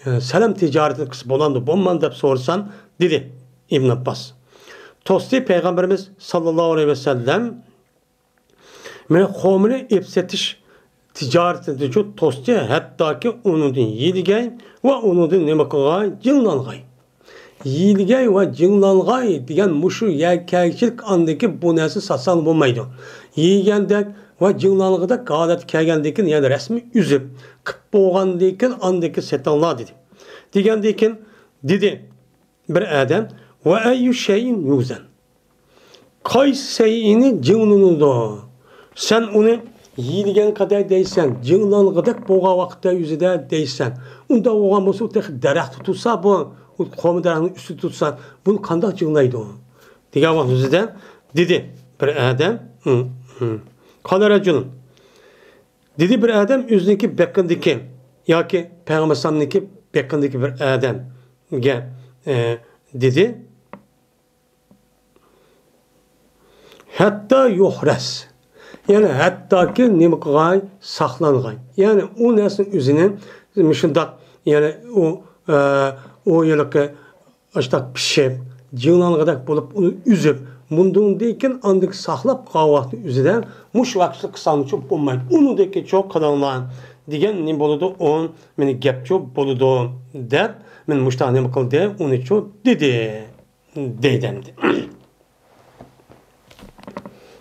ئە، سەلەم تىجارىتىنى قىلسا بولامدۇ؟ بولمامدۇ دەپ سورىسام، دېدى ئىبن ئابباس. توستى پەيغەمبىرىمىز ساللاللاھۇ ئەلەيھى ۋەسەللەم مانا خورمىنى ئېلىپ سېتىش تىجارىتىدىچۇ توستى، ھەتتاكى ئۇنىڭدىن يېيىلگەي ۋە ئۇنىڭدىن نېمە قىلغاي؟ جىڭلانغاي. يېيىلگەي ۋە جىڭلانغاي دېگەن مۇشۇ يەرگە كەلگۈچىلىك ئاندىكى بۇ نەرسە ساتساڭ بولمايدۇ. يېيىلگەندەك ۋە جىڭلانغۇدەك ھالەتكە كەلگەندىكىن، يەنى رەسمىي ئۈزۈپ، قىپ بولغاندىكىن ئاندىكى سېتىڭلار دېدى. دېگەندىكىن دېدى، بىر ئادەم، ۋە ئەييۇ شەيئىن يۇزەن. قايسى شەيئىنى جىڭلىنىدۇ؟ سەن ئۇنى يېيىلگەن قەدەر دەيسەن، جىڭلانغۇدەك بولغان ۋاقىتتا يۈزىدە دەيسەن. ئۇنداق بولغان بولسا، ئۇ تېخى دەرەختە تۇرسا، بۇ، ئۇ خورما دەرەخنىڭ ئۈستىدە تۇرسا، بۇنى قانداق جىڭلايدۇ؟ دېگەن ۋاقىت يۈزىدە دېدى بىر ئادەم. قال رەجۇلۇن. دېدى بىر ئادەم ئۆزىنىڭكى بېقىندىكى ياكى پەيغەمبەر ئەلەيھىسسالامنىڭكى بېقىندىكى بىر ئادەمگە، ئە، دېدى، ھەتتا يۇھرەس. يەنى ھەتتاكى نېمە قىلغاي؟ ساقلانغاي. يەنى ئۇ نەرسىنى ئۆزىنى مۇشۇنداق، يەنى ئۇ، ئە، ئۇ ھېلىقى ئاشۇنداق پىشىپ، جىڭلانغۇدەك بولۇپ، ئۇنى ئۈزۈپ، مۇندىن كېيىن ئاندىن ساقلاپ قالغان ۋاقىتنىڭ ئۆزىدە مۇشۇ ۋاقىتتا قىلساڭچۇ بولمايدۇ. ئۇنىڭدىن كېيىن چوق قىلىڭلار دېگەن نېمە بولىدۇ؟ ئۇ مېنى گەپچۇ بولىدۇ دەپ، مېنى مۇشۇنداق نېمە قىلدى، ئۇنىچۇ دېدى، دەيدۇ ئەمدى.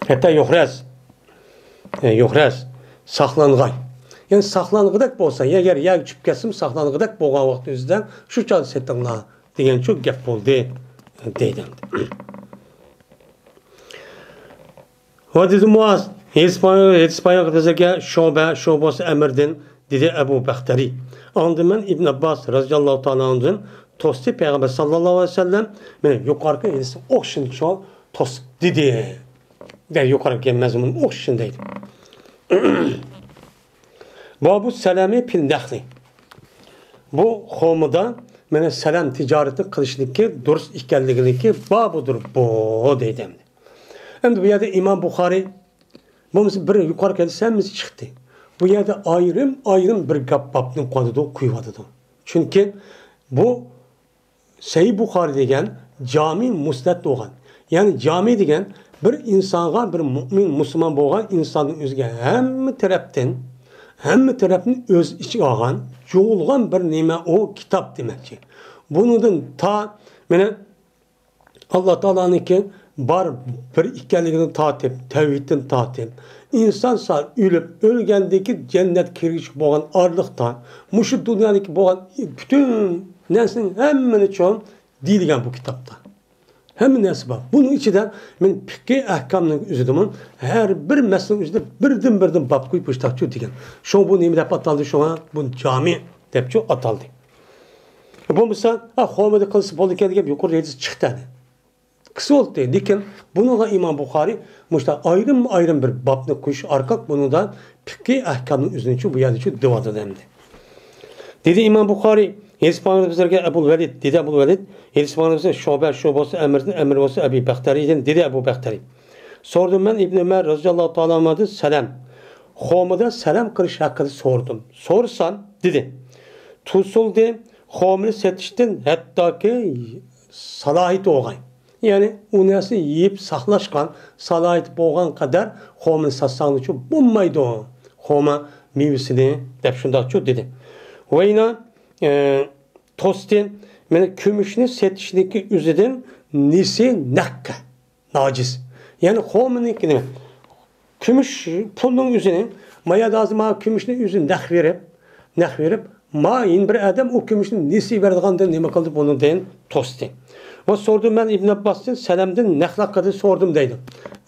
ھەتتا يۇھرەس، يۇخرەز، ساقلانغاي. يەنى ساقلانغۇدەك بولسا، ئەگەر يەرگە چۈشۈپ كەتسىمۇ، ساقلانغۇدەك بولغان ۋاقىت ئۆزىدە شۇ چاغدا سېتىڭلار دېگەنچۇ گەپ بولدى، دەيدۇ. ۋە دېدى مۇئاز، ھېدىس پايغا-، ھېدىس پايغا بىزگە شۇبە، شۇ بولسا ئەمىردىن، دېدى ئەبۇ بەختەرى. ئاندىن مەن ئىبن ئابباس رەزىياللاھۇ تائالا ئانھۇدىن توستى پەيغەمبەر ساللاللاھۇ ئەلەيھى ۋەسەللەم، مانا يۇقىرىقى ھېدىسنى ئوخشىشىنچە توس دېدى. دە يۇقىرىقى مەزمۇن ئوخشىشىنى دەيدۇ. بابۇ سەلەمى پىل نەخلى. بۇ خورمىدا مانا سەلەم تىجارىتى قىلىشنىكى دۇرۇس ئىكەنلىكىنىكى بابىدۇر بۇ دەيدۇ ئەمدى. ئەمدى بۇ يەردە ئىمام بۇخارىي بولمىسا بىر يۇقىرىقى ھەدىس ھەممىسى چىقتى. بۇ يەردە ئايرىم-ئايرىم بىر گەپ بابنى قويۇۋاتىدۇ، قويۇۋاتىدۇ. چۈنكى بۇ سەھىھ بۇخارىي دېگەن جامى مۇسنەد بولغان. يەنى جامى دېگەن بىر ئىنسانغا، بىر مۇئمىن، مۇسۇلمان بولغان ئىنساننىڭ ئۆزىگە ھەممە تەرەپتىن، ھەممە تەرەپنى ئۆز ئىچىگە ئالغان، جۇغۇلغان بىر نېمە ئۇ كىتاب دېمەكچى. بۇنىڭدىن تا، مانا، ئاللا تائالانىڭكى بار بىر ئىكەنلىكىدىن تارتىپ، تەۋھىدتىن تارتىپ، ئىنسان سا-، ئۆلۈپ، ئۆلگەندىن كېيىن جەننەتكە كىرگۈچى بولغان ئارىلىقتا، مۇشۇ دۇنيادىكى بولغان پۈتۈن نەرسىنىڭ ھەممىنى چوڭ دېيىلگەن بۇ كىتابتا. ھەممە نەرسە بار. بۇنىڭ ئىچىدە مەن پىقھىي ئەھكامنىڭ ئۆزىدىمۇ ھەر بىر مەسىلىنىڭ ئۆزىدە بىردىن-بىردىن باب قويۇپ مۇشتاقچۇ دېگەن. شۇڭا بۇ نېمە دەپ ئاتالدى؟ شۇڭا بۇ جامى دەپچۇ ئاتالدى. بولمىسا، ھە، خورمىدا قىلسا بولىدىكەن دېگەن يۇقىرىدا ھەدىس چىقتى ھەدە. قىسا بولدى. لېكىن بۇنىڭغا ئىمام بۇخارىي مۇشۇنداق ئايرىم-ئايرىم بىر بابنى قويۇش ئارقىلىق بۇنىڭدا پىقھىي ئەھكامنىڭ ئۆزىنىچۇ بۇ يەردىچۇ دېۋاتىدۇ ئەمدى. دېدى ئىمام بۇخارىي، ھېدىس بارمىدى بىزلەرگە ئەبۇل ۋەلىد، دېدى ئەبۇل ۋەلىد، ھېدىس بارمىدى بىزلەرگە شۇبە، شۇ بولسا ئەمىردىن، ئەمىر بولسا ئەبى بەختەرىيدىن، دېدى ئەبۇ بەختەرىي. سورىدىم مەن ئىبنى ئۆمەر رەزىياللاھۇ تائالا ئەنھۇدىن سەلەم. خورمىدا سەلەم قىلىش ھەققىدە سورىدىم. سورىسام، دېدى، توسۇلدى، خورمىنى سېتىشتىن ھەتتاكى سالاھىيىتى بولغاي. يەنى ئۇ نەرسىنى يېيىپ ساقلاشقان سالاھىيىتى بولغان قەدەر خورمىنى ساتساڭلارچۇ بولمايدۇ. خورما مېۋىسىنى دەپ شۇنداقچۇ دېدى. ۋەينا، ئە، توستى، مانا كۈمۈشنى سېتىشنىڭكى ئۆزىدىن نېسى نەققە. ناجىز. يەنى خورمىنىڭكى نېمە؟ كۈمۈش پۇلنىڭ ئۆزىنى، ما يەردە ھازىر مانا كۈمۈشنى ئۆزىنى نەق بېرىپ، نەق بېرىپ، ما يەنە بىر ئادەم ئۇ كۈمۈشنى نېسى بېرىدىغاندىن نېمە قىلدى؟ بۇنىڭدىن توستى. ۋە سورىدىم مەن ئىبن ئابباستىن، سەلەمدىن نەقلەر قىلدى سورىدىم دەيدۇ.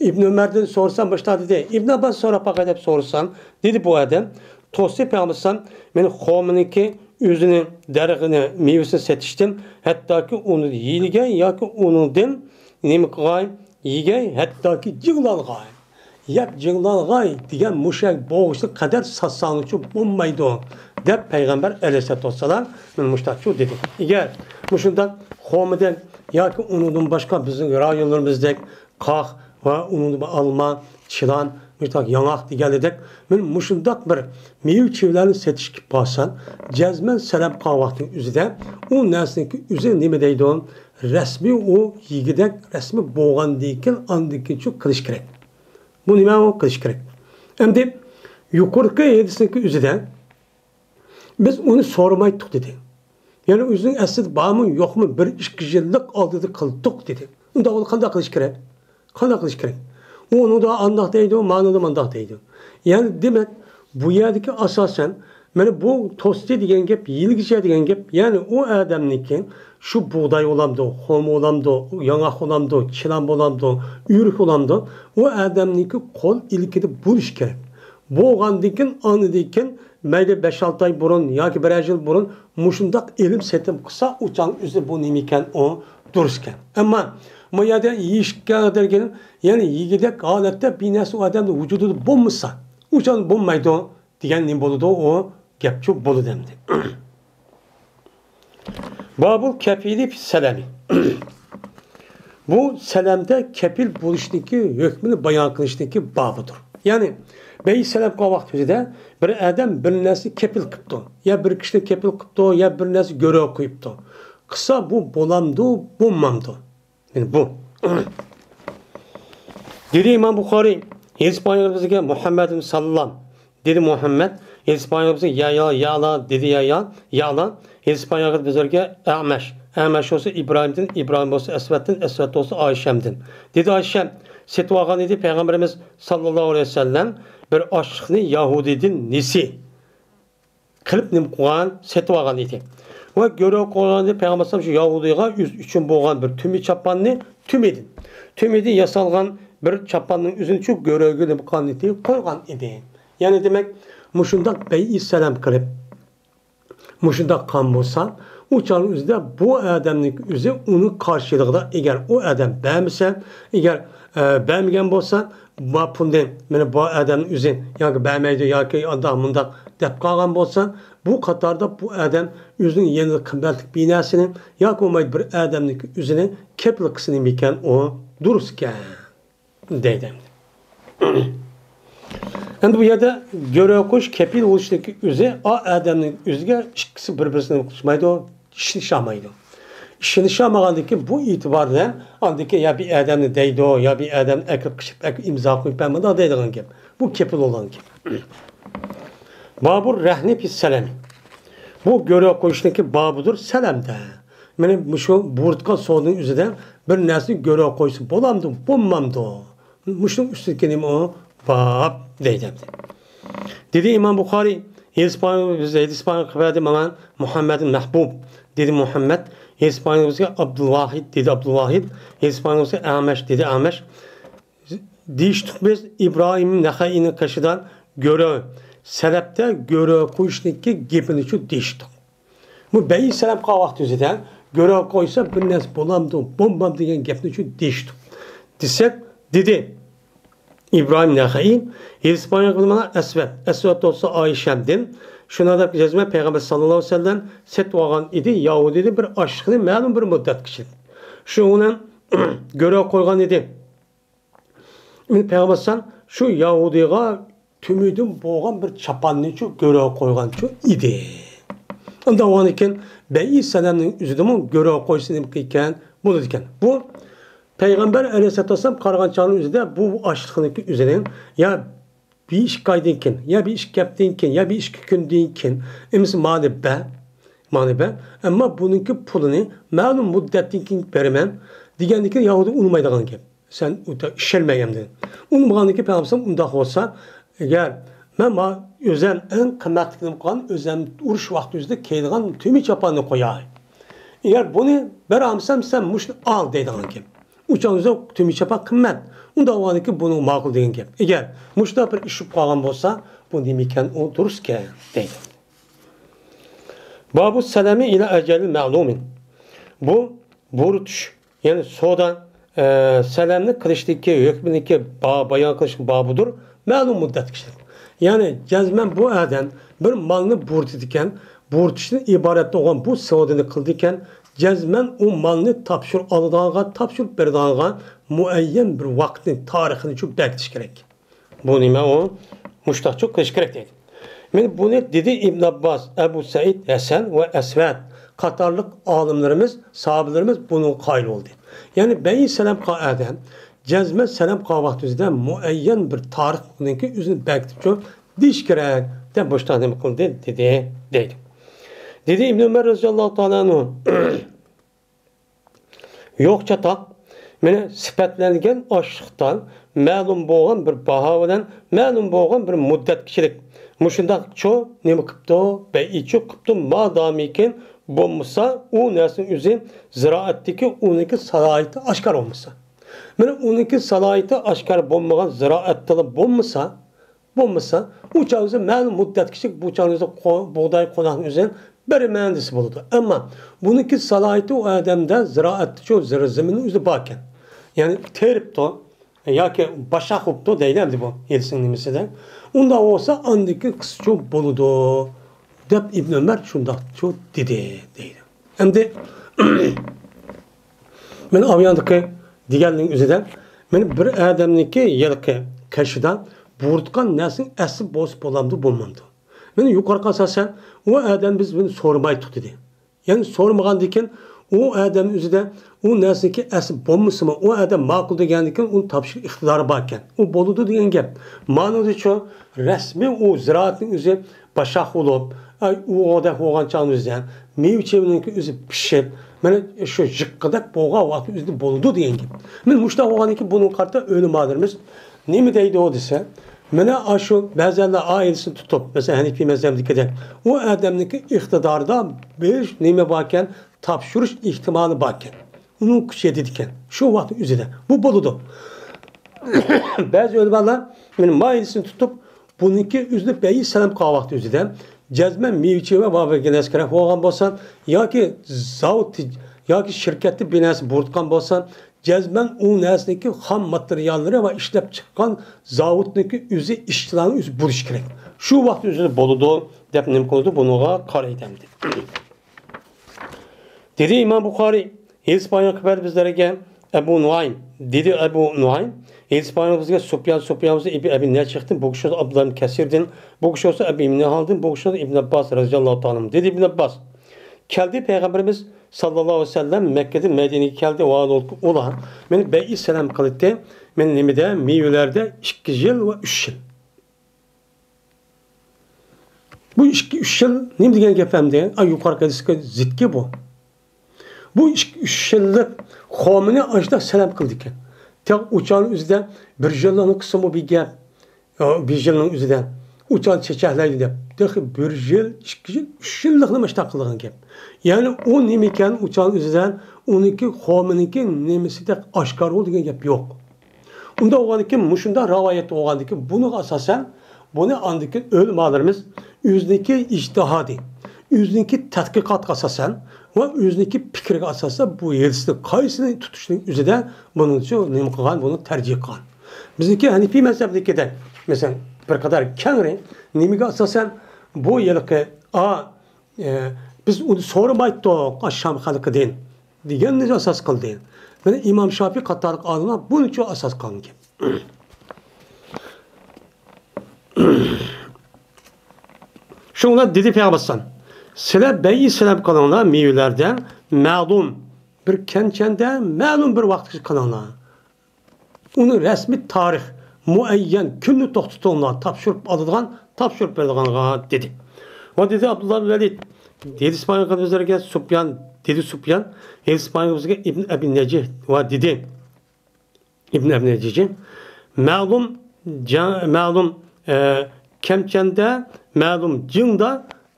ئىبن ئۆمەردىن سورىسام، مۇشۇنداق دېدى، ئىبن ئابباس سوراپ باقاي دەپ سورىسام، دېدى بۇ ئادەم، توستى پەيغەمبەر ئەلەيھىسسالام، مېنى خورمىنىڭكى ئۆزىنى، دەرىخىنى، مېۋىسىنى سېتىشتىن، ھەتتاكى ئۇنى يېيىلگەن ياكى ئۇنىڭدىن نېمە قىلغاي؟ يېگەي، ھەتتاكى جىغلانغاي. يەپ جىغلانغاي دېگەن مۇشۇ بولغۇچىلىق قەدەر ساتساڭلارچۇ بولمايدۇ، دەپ پەيغەمبەر ئەلەيھىسسالاتۇ ۋەسسالام مانا مۇشۇنداقچۇ دېدى. ئەگەر مۇشۇنداق خورمىدەك ياكى ئۇنىڭدىن باشقا بىزنىڭ رايونلىرىمىزدەك قاق ۋە ئۇنىڭدىن ئالما، چىلان، مۇشۇنداق ياڭاق دېگەنلىدەك، مانا مۇشۇنداق بىر مېۋە-چېۋىلەرنى سېتىشكە بارسا، جەزمەن سەلەم قىلغان ۋاقتىنىڭ ئۆزىدە ئۇ نەرسىنىڭكى ئۆزى نېمە دەيدۇ؟ رەسمىي ئۇ يېگۈدەك رەسمىي بولغاندىن كېيىن ئاندىن كېيىنچۇ قىلىش كېرەك. بۇ نېمە ئۇ قىلىش كېرەك؟ ئەمدى يۇقىرىقى ھەدىسنىڭكى ئۆزىدە بىز ئۇنى سورىمايتتۇق دېدى. يەنى ئۆزىنىڭ ئەسلىدە بارمۇ يوقمۇ بىر ئىككى يىللىق ئالدىدا قىلدۇق دېدى. ئۇنداق بولسا قانداق قىلىش كېرەك؟ قانداق قىلىش كېرەك؟ ئۇ ئۇنىڭدا ئانداق دەيدۇ، مانىدا مانداق دەيدۇ. يەنى دېمەك، بۇ يەردىكى ئاساسەن، مانا بۇ توستى دېگەن گەپ، يېگۈچى دېگەن گەپ، يەنى ئۇ ئادەمنىڭكى شۇ بۇغداي بولامدۇ، خورما بولامدۇ، ياڭاق بولامدۇ، چىلان بولامدۇ، ئۆرۈك بولامدۇ، ئۇ ئادەمنىڭكى قول ئىلكىدە بولۇشى كېرەك. بولغاندىن كېيىن، ئاندىن كېيىن مەيلى بەش-ئالتە ئاي بۇرۇن ياكى بىرەر يىل بۇرۇن مۇشۇنداق ئېلىم-سېتىم قىلسا، ئۇ چاغنىڭ ئۆزىدە بۇ نېمە ئىكەن، ئۇ دۇرۇس ئىكەن. ئەمما بۇ يەردە يېيىشكە دېگەن، يەنى يېگۈدەك ھالەتتە بىر نەرسە ئۇ ئادەمنىڭ ۋۇجۇدىدا بولمىسا، ئۇ چاغدا بولمايدۇ دېگەن نېمە بولىدۇ؟ ئۇ گەپچۇ بولىدۇ ئەمدى. بابۇل كەپىلى فىس سەلەمى. بۇ سەلەمدە كەپىل بولۇشنىڭكى ھۆكمىنى بايان قىلىشنىڭكى بابىدۇر. يەنى بەي سەلەم قىلغان ۋاقتىمىزدا بىر ئادەم بىر نەرسە كەپىل قىپتۇ، يا بىر كىشىنى كەپىل قىپتۇ، يا بىر نەرسە گۆرۈ قويۇپتۇ. قىلسا بۇ بولامدۇ، بولمامدۇ؟ يەنى بۇ. دېدى ئىمام بۇخارىي، ھېدىس پايغىمبىرىمىزگە مۇھەممەد ئىبن ساللام. دېدى مۇھەممەد، ھېدىس پايغىمبىرىمىزگە يەھيا، يەلا، دېدى يەھيا، يەلا، ھېدىس پايغىمبىرىمىزگە ئەمەش. ئەمەش بولسا ئىبراھىمدىن، ئىبراھىم بولسا ئەسۋەدتىن، ئەسۋەد بولسا ئايشەمدىن. دېدى ئايشەم، سېتىۋالغان ئىدى پەيغەمبىرىمىز ساللاللاھۇ ئەلەيھى ۋەسەللەم بىر ئاشلىقنى يەھۇدىيدىن نېسى قىلىپ نېمە قىلغان، سېتىۋالغان ئىدى. ۋە گۆرۈ قويغاندا پەيغەمبەر ئەلەيھىسسالام شۇ يەھۇدىيغا ئۆزى ئۈچۈن بولغان بىر تۈمە چاپاننى، تۈمىدىن، تۈمىدىن ياسالغان بىر چاپاننىڭ ئۆزىنى شۇ گۆرۈگە نېمە قىلغان ئىدى، قويغان ئىدى. يەنى دەيمەك، مۇشۇنداق بەيئى سەلەم قىلىپ، مۇشۇنداق قىلغان بولسا، ئۇ چاغنىڭ ئۆزىدە بۇ ئادەمنىڭ ئۆزى ئۇنىڭ قارشىلىقىدا، ئەگەر ئۇ ئادەم بەرمىسە، ئەگەر، ئە، بەرمىگەن بولسا، بۇ پۇلنى مانا بۇ ئادەمنىڭ ئۆزى ياكى بەرمەيدۇ ياكى ئانداق مۇنداق دەپ قالغان بولسا، بۇ قاتاردا بۇ ئادەم ئۆزىنىڭ يەنە قىممەتلىك بىر نەرسىنى ياكى بولمايدۇ بىر ئادەمنىڭ ئۆزىنى كەپىل قىلسا نېمىكەن، ئۇ دۇرۇس ئىكەن. دەيدۇ. ئەمدى بۇ يەردە گۆرۈ قويۇش، كەپىل بولۇشنىڭ ئۆزى ئا ئادەمنىڭ ئۆزىگە ئىككىسى بىر-بىرسىنى قىلىشمايدۇ، ئىشىنىشالمايدۇ. ئىشىنىشالمىغاندىن كېيىن بۇ ئېتىبار بىلەن ئاندىن كېيىن يا بىر ئادەمنى دەيدۇ، يا بىر ئادەمنى ئەكىرىپ قىشىپ ئەكىرىپ ئىمزا قويۇپ بەر مۇنداق دەيدىغان گەپ. بۇ كەپىل بولغان گەپ. بابۇر رەھنى پىس سەلەمى. بۇ گۆرۈ قويۇشنىڭكى بابىدۇر سەلەمدە. مانا مۇشۇ بۇيرۇتقان سودىنىڭ ئۆزىدە بىر نەرسىنى گۆرۈ قويسا بولامدۇ، بولمامدۇ؟ مۇشۇنىڭ ئۈستىدىكى نېمە ئۇ؟ باب دەيدۇ. دېدى ئىمام بۇخارى، ھېدىس بار، بىز ھېدىس بار خەۋەردە ماڭا مۇھەممەد مەھبۇب. دېدى مۇھەممەد، ھېدىس بار بىزگە ئابدۇلۋاھىد، دېدى ئابدۇلۋاھىد، ھېدىس بار بىزگە ئەمەش، دېدى ئەمەش. دېيىشتۇق بىز ئىبراھىم نەخەئىنىڭ قېشىدا گۆرۈ، سەلەپتە گۆرۈ قويۇشنىڭكى گېپىنىچۇ دېيىشتۇق. بۇ بەيئى سەلەم قىلغان ۋاقتى ئۆزىدە گۆرۈ قويسا بىر نەرسە بولامدۇ، بولمامدۇ دېگەن گەپنىچۇ دېيىشتۇق. دېسەك، دېدى ئىبراھىم نەخەئى، ھېدىس بار بىزگە ئەسۋەد، ئەسۋەد بولسا ئايشەمدىن، شۇنداق دەپ جەزمەن پەيغەمبەر ساللاللاھۇ ئەلەيھى ۋەسەللەم سېتىۋالغان ئىدى يەھۇدىيدىن بىر ئاشلىقنى مەلۇم بىر مۇددەتكىچە. شۇ بىلەن گۆرۈ قويغان ئىدى. پەيغەمبەر ئەلەيھىسسالام شۇ يەھۇدىيغا تۈمىدىن بولغان بىر چاپاننىچۇ گۆرۈ قويغانچۇ ئىدى. ئۇنداق بولغاندىكىن بەيئى سەلەمنىڭ ئۆزىدىمۇ گۆرۈ قويسا نېمە قىلىدىكەن، بولىدىكەن. بۇ پەيغەمبەر ئەلەيھىسسالاتۇ ۋەسسالام قارىغان چاغنىڭ ئۆزىدە بۇ ئاشلىقنىڭكى ئۆزىنىڭ يا بىر ئىككى ئايدىن كېيىن، يا بىر ئىككى ھەپتىدىن كېيىن، يا بىر ئىككى كۈندىن كېيىن، ئەمىسە مانى بەر، مانى بەر، ئەمما بۇنىڭكى پۇلىنى مەلۇم مۇددەتتىن كېيىن بېرىمەن دېگەندىن كېيىن يەھۇدىي ئۇنىمايدىغان گەپ. سەن ئۇ تا-، ئىشەنمەيمەن دېدى. ئۇنىمىغاندىن كېيىن پەيغەمبەر ئۇنداق بولسا، ئەگەر مەن ما-، ئۆزەم ئەڭ قىممەتلىكىنى قىلغان، ئۆزەم ئۇرۇش ۋاقتى ئۆزىدە كىيىدىغان تۈمە چاپاننى قوياي. ئەگەر بۇنى بېرەلمىسەم، سەن مۇشۇنى ئال دەيدىغان گەپ. ئۇ چاغدا تۈمە چاپان قىممەت. ئۇنداق بولغاندىكىن بۇنى ماقۇل دېگەن گەپ. ئەگەر مۇشۇنداق بىر ئىش بولۇپ قالغان بولسا، بۇ نېمىكەن، ئۇ دۇرۇسكەن دەيدۇ. بابۇ سەلەمى ئىلە ئەجەلى مەلۇمىن. بۇ بۇيرۇتۇش، يەنى سودا، ئە، سەلەمنى قىلىشتىكى ھۆكمىنىڭكى با-، بايان قىلىشقا بابىدۇر، مەلۇم مۇددەتكىچە. يەنى جەزمەن بۇ ئادەم بىر مالنى بۇيرۇتىدىكەن، بۇيرۇتۇشتىن ئىبارەت بولغان بۇ سودىنى قىلىدىكەن، جەزمەن ئۇ مالنى تاپشۇرۇپ ئالىدىغانغا، تاپشۇرۇپ بېرىدىغانغا مۇئەييەن بىر ۋاقىتنى، تارىخىنى شۇ بەكىتىش كېرەك. بۇ نېمە ئۇ؟ مۇشتاقچۇ قىلىش كېرەك دەيدۇ. مانا بۇنى دېدى ئىبن ئابباس، ئەبۇ سەئىد، ھەسەن ۋە ئەسۋەد قاتارلىق ئالىملىرىمىز، ساھابىلىرىمىز بۇنىڭغا قايىل بولدى. يەنى بەيئى سەلەم قىلغان ئادەم جەزمەن سەلەم قىلغان ۋاقتى ئۆزىدە مۇئەييەن بىر تارىخنىڭكى ئۆزىنى بەكىتىپچۇ دېيىش كېرەك دەپ مۇشتاق نېمە قىلدى، دېدى، دەيدۇ. دېدى ئىبن ئۆمەر رەزىياللاھۇ تائالا ئەنھۇ. يوق چاتاق، مانا سۈپەتلەنگەن ئاشلىقتا مەلۇم بولغان بىر باھا بىلەن مەلۇم بولغان بىر مۇددەتكىچىلىك مۇشۇنداقچۇ نېمە قىپتۇ، بەيئىچۇ قىپتۇ، مادامىكى بولمىسا، ئۇ نەرسىنىڭ ئۆزى زىرائەتتىكى ئۇنىڭكى سالاھىيىتى ئاشكارا بولمىسا. مانا ئۇنىڭكى سالاھىيىتى ئاشكارا بولمىغان زىرائەتتىلا بولمىسا، بولمىسا، ئۇ چاغدا مەلۇم مۇددەتكىچە بۇ چاغدا قو-، بۇغداي قوناقنى ئۆزى بېرىمەن دېسە بولىدۇ. ئەمما بۇنىڭكى سالاھىيىتى ئۇ ئادەمدە زىرائەتتىچۇ زىر-، زېمىننىڭ ئۆزى باركەن. يەنى تېرىپتۇ ياكى باشاق بوپتۇ دەيلى ئەمدى بۇ ھېدىسنىڭ نېمىسىدە. ئۇنداق بولسا ئاندىكى قىسچۇ بولىدۇ دەپ ئىبن ئۆمەر شۇنداقچۇ دېدى دەيدۇ. ئەمدى مانا ئاۋياندىكى دېگەننىڭ ئۆزىدە مانا بىر ئادەمنىڭكى ھېلىقى قېشىدا بۇيرۇتقان نەرسىنىڭ ئەسلى بولسا بولامدۇ، بولمامدۇ؟ مانا يۇقىرىقى ئاساسەن ئۇ ئادەم بىز بۇنى سورىمايتتۇق دېدى. يەنى سورىمىغاندىن كېيىن ئۇ ئادەم ئۆزىدە ئۇ نەرسىنىڭكى ئەسلى بولمىسىمۇ، ئۇ ئادەم ماقۇل دېگەندىن كېيىن ئۇنى تاپشۇرۇش ئىقتىدارى باركەن. ئۇ بولىدۇ دېگەن گەپ. مانىدىچۇ رەسمىي ئۇ زىرائەتنىڭ ئۆزى باشاق بولۇپ، ئاي، ئۇغۇدەك بولغان چاغنىڭ ئۆزىدە، مېۋە چېۋىنىڭكى ئۆزى پىشىپ، مانا شۇ جىققىدەك بولغان ۋاقىتنىڭ ئۆزىدە بولىدۇ دېگەن گەپ. مانا مۇشۇنداق بولغاندىن كېيىن بۇنىڭغا قارىتا ئۆلىمالىرىمىز نېمە دەيدۇ دېسە، مانا ئاشۇ بەزەنلەر ئائىلىسىنى تۇتۇپ، مەسىلەن، ھەنىفىي مەزھەپتىكىدەك، ئۇ ئادەمنىڭكى ئىقتىدارىدا بىر نېمە باركەن، تاپشۇرۇش ئېھتىمالى باركەن. ئۇنىڭ كۈچى يېتىدىكەن. شۇ ۋاقىتنىڭ ئۆزىدە. بۇ بولىدۇ. بەزى ئۆلىمالار مانا ئائىلىسىنى تۇتۇپ، بۇنىڭكى ئۆزىنى بەيئىي سەلەم قىلغان ۋاقىتنىڭ ئۆزىدە، جەزمەن مېۋىچى ۋە ۋاۋىگە نەسكىرەك بولغان بولسا، ياكى زاۋۇت، ياكى شىركەتتە بىر نەرسە بۇرۇتقان بولسا، جەزمەن ئۇ نەرسىنىڭكى خام ماتېرىياللىرى ۋە ئىشلەپچىققان زاۋۇتنىڭكى ئۆزى، ئىشچىلارنىڭ ئۆزى بولۇشى كېرەك. شۇ ۋاقىت ئۆزىدە بولىدۇ، دەپ نېمە قىلىدۇ، بۇنىڭغا قارايدۇ ئەمدى. دېدى ئىمام بۇخارىي، ھېلىسى بايان خەۋەر بىزلەرگە ئەبۇ نۇئايم، دېدى ئەبۇ نۇئايم، ھېلىسى بايان بىزگە سۇپيان، سۇپيان بولسا ئىبن ئەبى نەجىھتىن، بۇ كىشى ئابدۇللا ئىبن كەسىردىن، بۇ كىشى بولسا ئەبى ئىبن ھالدىن، بۇ كىشى ئىبن ئابباس رەزىياللاھۇ تائالا ئەنھۇ. دېدى ئىبن ئابباس، كەلدى پەيغەمبىرىمىز ساللاللاھۇ ئەلەيھى ۋەسەللەم مەككىدىن مەدىنىگە كەلدى. ۋە ئۇلار مېنى بەيئىي سەلەم قىلدى. مېنى نېمىدە؟ مېۋىلەردە ئىككى يىل ۋە ئۈچ يىل. بۇ ئىككى، ئۈچ يىل نېمە دېگەن گەپ ئەمدى؟ ئا، يۇقىرىقى ھەدىسكە زىتكى بۇ. بۇ ئىككى، ئۈچ يىللىق قومىنى ئاشۇنداق سەلەم قىلىدىكەن. تېخى ئۇ چاغنىڭ ئۆزىدە بىر يىلنىڭ قىسمى بۇ گەپ. يا، بىر يىلنىڭ ئۆزىدە ئۇ چاغ چېچەكلەيدۇ دەپ. تېخى بىر يىل، ئىككى يىل، ئۈچ يىللىقنى مۇشۇنداق قىلغان گەپ. يەنى ئۇ نېمىكەن، ئۇ چاغنىڭ ئۆزىدە ئۇنىڭكى قومىنىڭكى نېمىسى دەپ ئاشكارا بولدى دېگەن گەپ يوق. ئۇنداق بولغاندىكىن، مۇشۇنداق رىۋايەت بولغاندىكىن، بۇنىڭغا ئاساسەن، بۇنى ئاندىكىن ئۆلىمالىرىمىز ئۆزىنىڭكى ئىجتىھادى، ئۆزىنىڭكى تەتقىقاتىغا ئاساسەن ۋە ئۆزىنىڭكى پىكرىگە ئاساسەن بۇ ھەدىسنى قايسىنى تۇتۇشنىڭ ئۆزىدە بۇنىڭچۇ نېمە قىلغان، بۇنى تەرجىھ قىلغان. بىزنىڭكى ھەنىفىي مەزھەپنىڭكىدەك، مەسىلەن، بىر قەدەر كەڭرى، نېمىگە ئاساسەن بۇ ھېلىقى، ئا، ئە، بىز ئۇنى سورىمايتتۇق، ئاششام خەلقىدىن. دېگەننى ئاساس قىلدى. مانا ئىمام شافىي قاتارلىق ئالىملار بۇنىچۇ ئاساس قىلغان گەپ. شۇڭا دېدى پەيغەمبەر ئەلەيھىسسالام، سىلەر بەيئىي سەلەم قىلىڭلار مېۋىلەردە مەلۇم بىر كەنچەندە مەلۇم بىر ۋاقىتقىچە قىلىڭلار. ئۇنى رەسمىي تارىخ، مۇئەييەن كۈننى توختىتىڭلار، تاپشۇرۇپ ئالىدىغان، تاپشۇرۇپ بېرىدىغانغا دېدى. ۋە دېدى ئابدۇللا ئىبن ۋەلىد، دېدى ئىسمائىل قەدىمىزلەرگە سۇپيان، دېدى سۇپيان، دېدى ئىسمائىل بىزگە ئىبن ئەبى نەجىھ ۋە دېدى، ئىبن ئەبى نەجىھ، مەلۇم جا-، مەلۇم، ئە، كەمچەندە، مەلۇم جىڭدا،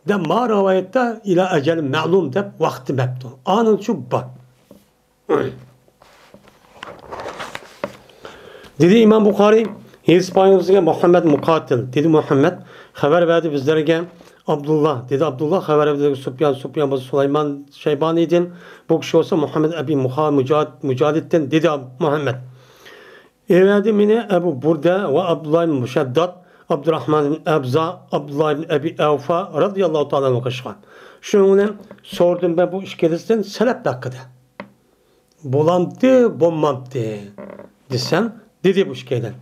دە ما رىۋايەتتە ئىلا ئەجەل مەلۇم دەپ ۋاقتى مەپتۇ. ئانىڭچۇ بار. دېدى ئىمام بۇخارىي، ھېدىس بايىمىزگە مۇھەممەد مۇقاتىل، دېدى مۇھەممەد، خەۋەر بەردى بىزلەرگە ئابدۇللا، دېدى ئابدۇللا، خەۋەر بەردى سۇپيان، سۇپيان بولسا سۇلايمان شەيبانىدىن، بۇ كىشى بولسا مۇھەممەد ئەبى مۇخا-، مۇجاھىد، مۇجاھىدتىن، دېدى مۇھەممەد. ئەۋەدى مېنى ئەبۇ بۇردە ۋە ئابدۇللا ئىبن مۇشەددات، ئابدۇراھمان ئىبن ئەبزا، ئابدۇللا ئىبن ئەبى ئەۋفا رازىياللاھۇ تائالا ئەنھۇ قىلىشقان. شۇنىڭ بىلەن سورىدىم مەن بۇ ئىككىلىسىدىن سەلەپ ھەققىدە. بولامتى، بولمامتى دېسەم، دېدى بۇ ئىككىيلەن.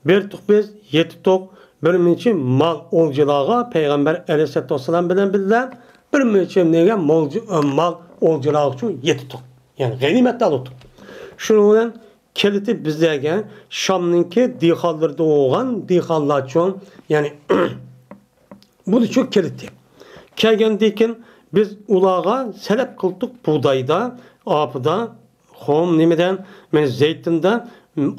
بېرىتتۇق بىز، يېتىتتۇق، بىر مۇنچە مال ئولجىلارغا پەيغەمبەر ئەلەيھىسسالاتۇ ۋەسسالام بىلەن بىللە، بىر مۇنچە نېگە مولجا-، مال ئولجىلارغىچۇ يېتىتتۇق. يەنى غەنىيمەتتە ئالدۇق. شۇنىڭ بىلەن كېلىتى بىزلەرگە شامنىڭكى دېھقانلىرىدا بولغان دېھقانلارچۇ، يەنى بۇنىچۇ كېلىتى. كەلگەندىن كېيىن بىز ئۇلارغا سەلەپ قىلدۇق بۇغدايدا، ئاپىدا، خۇم نېمىدىن، مەن زەيتۇندا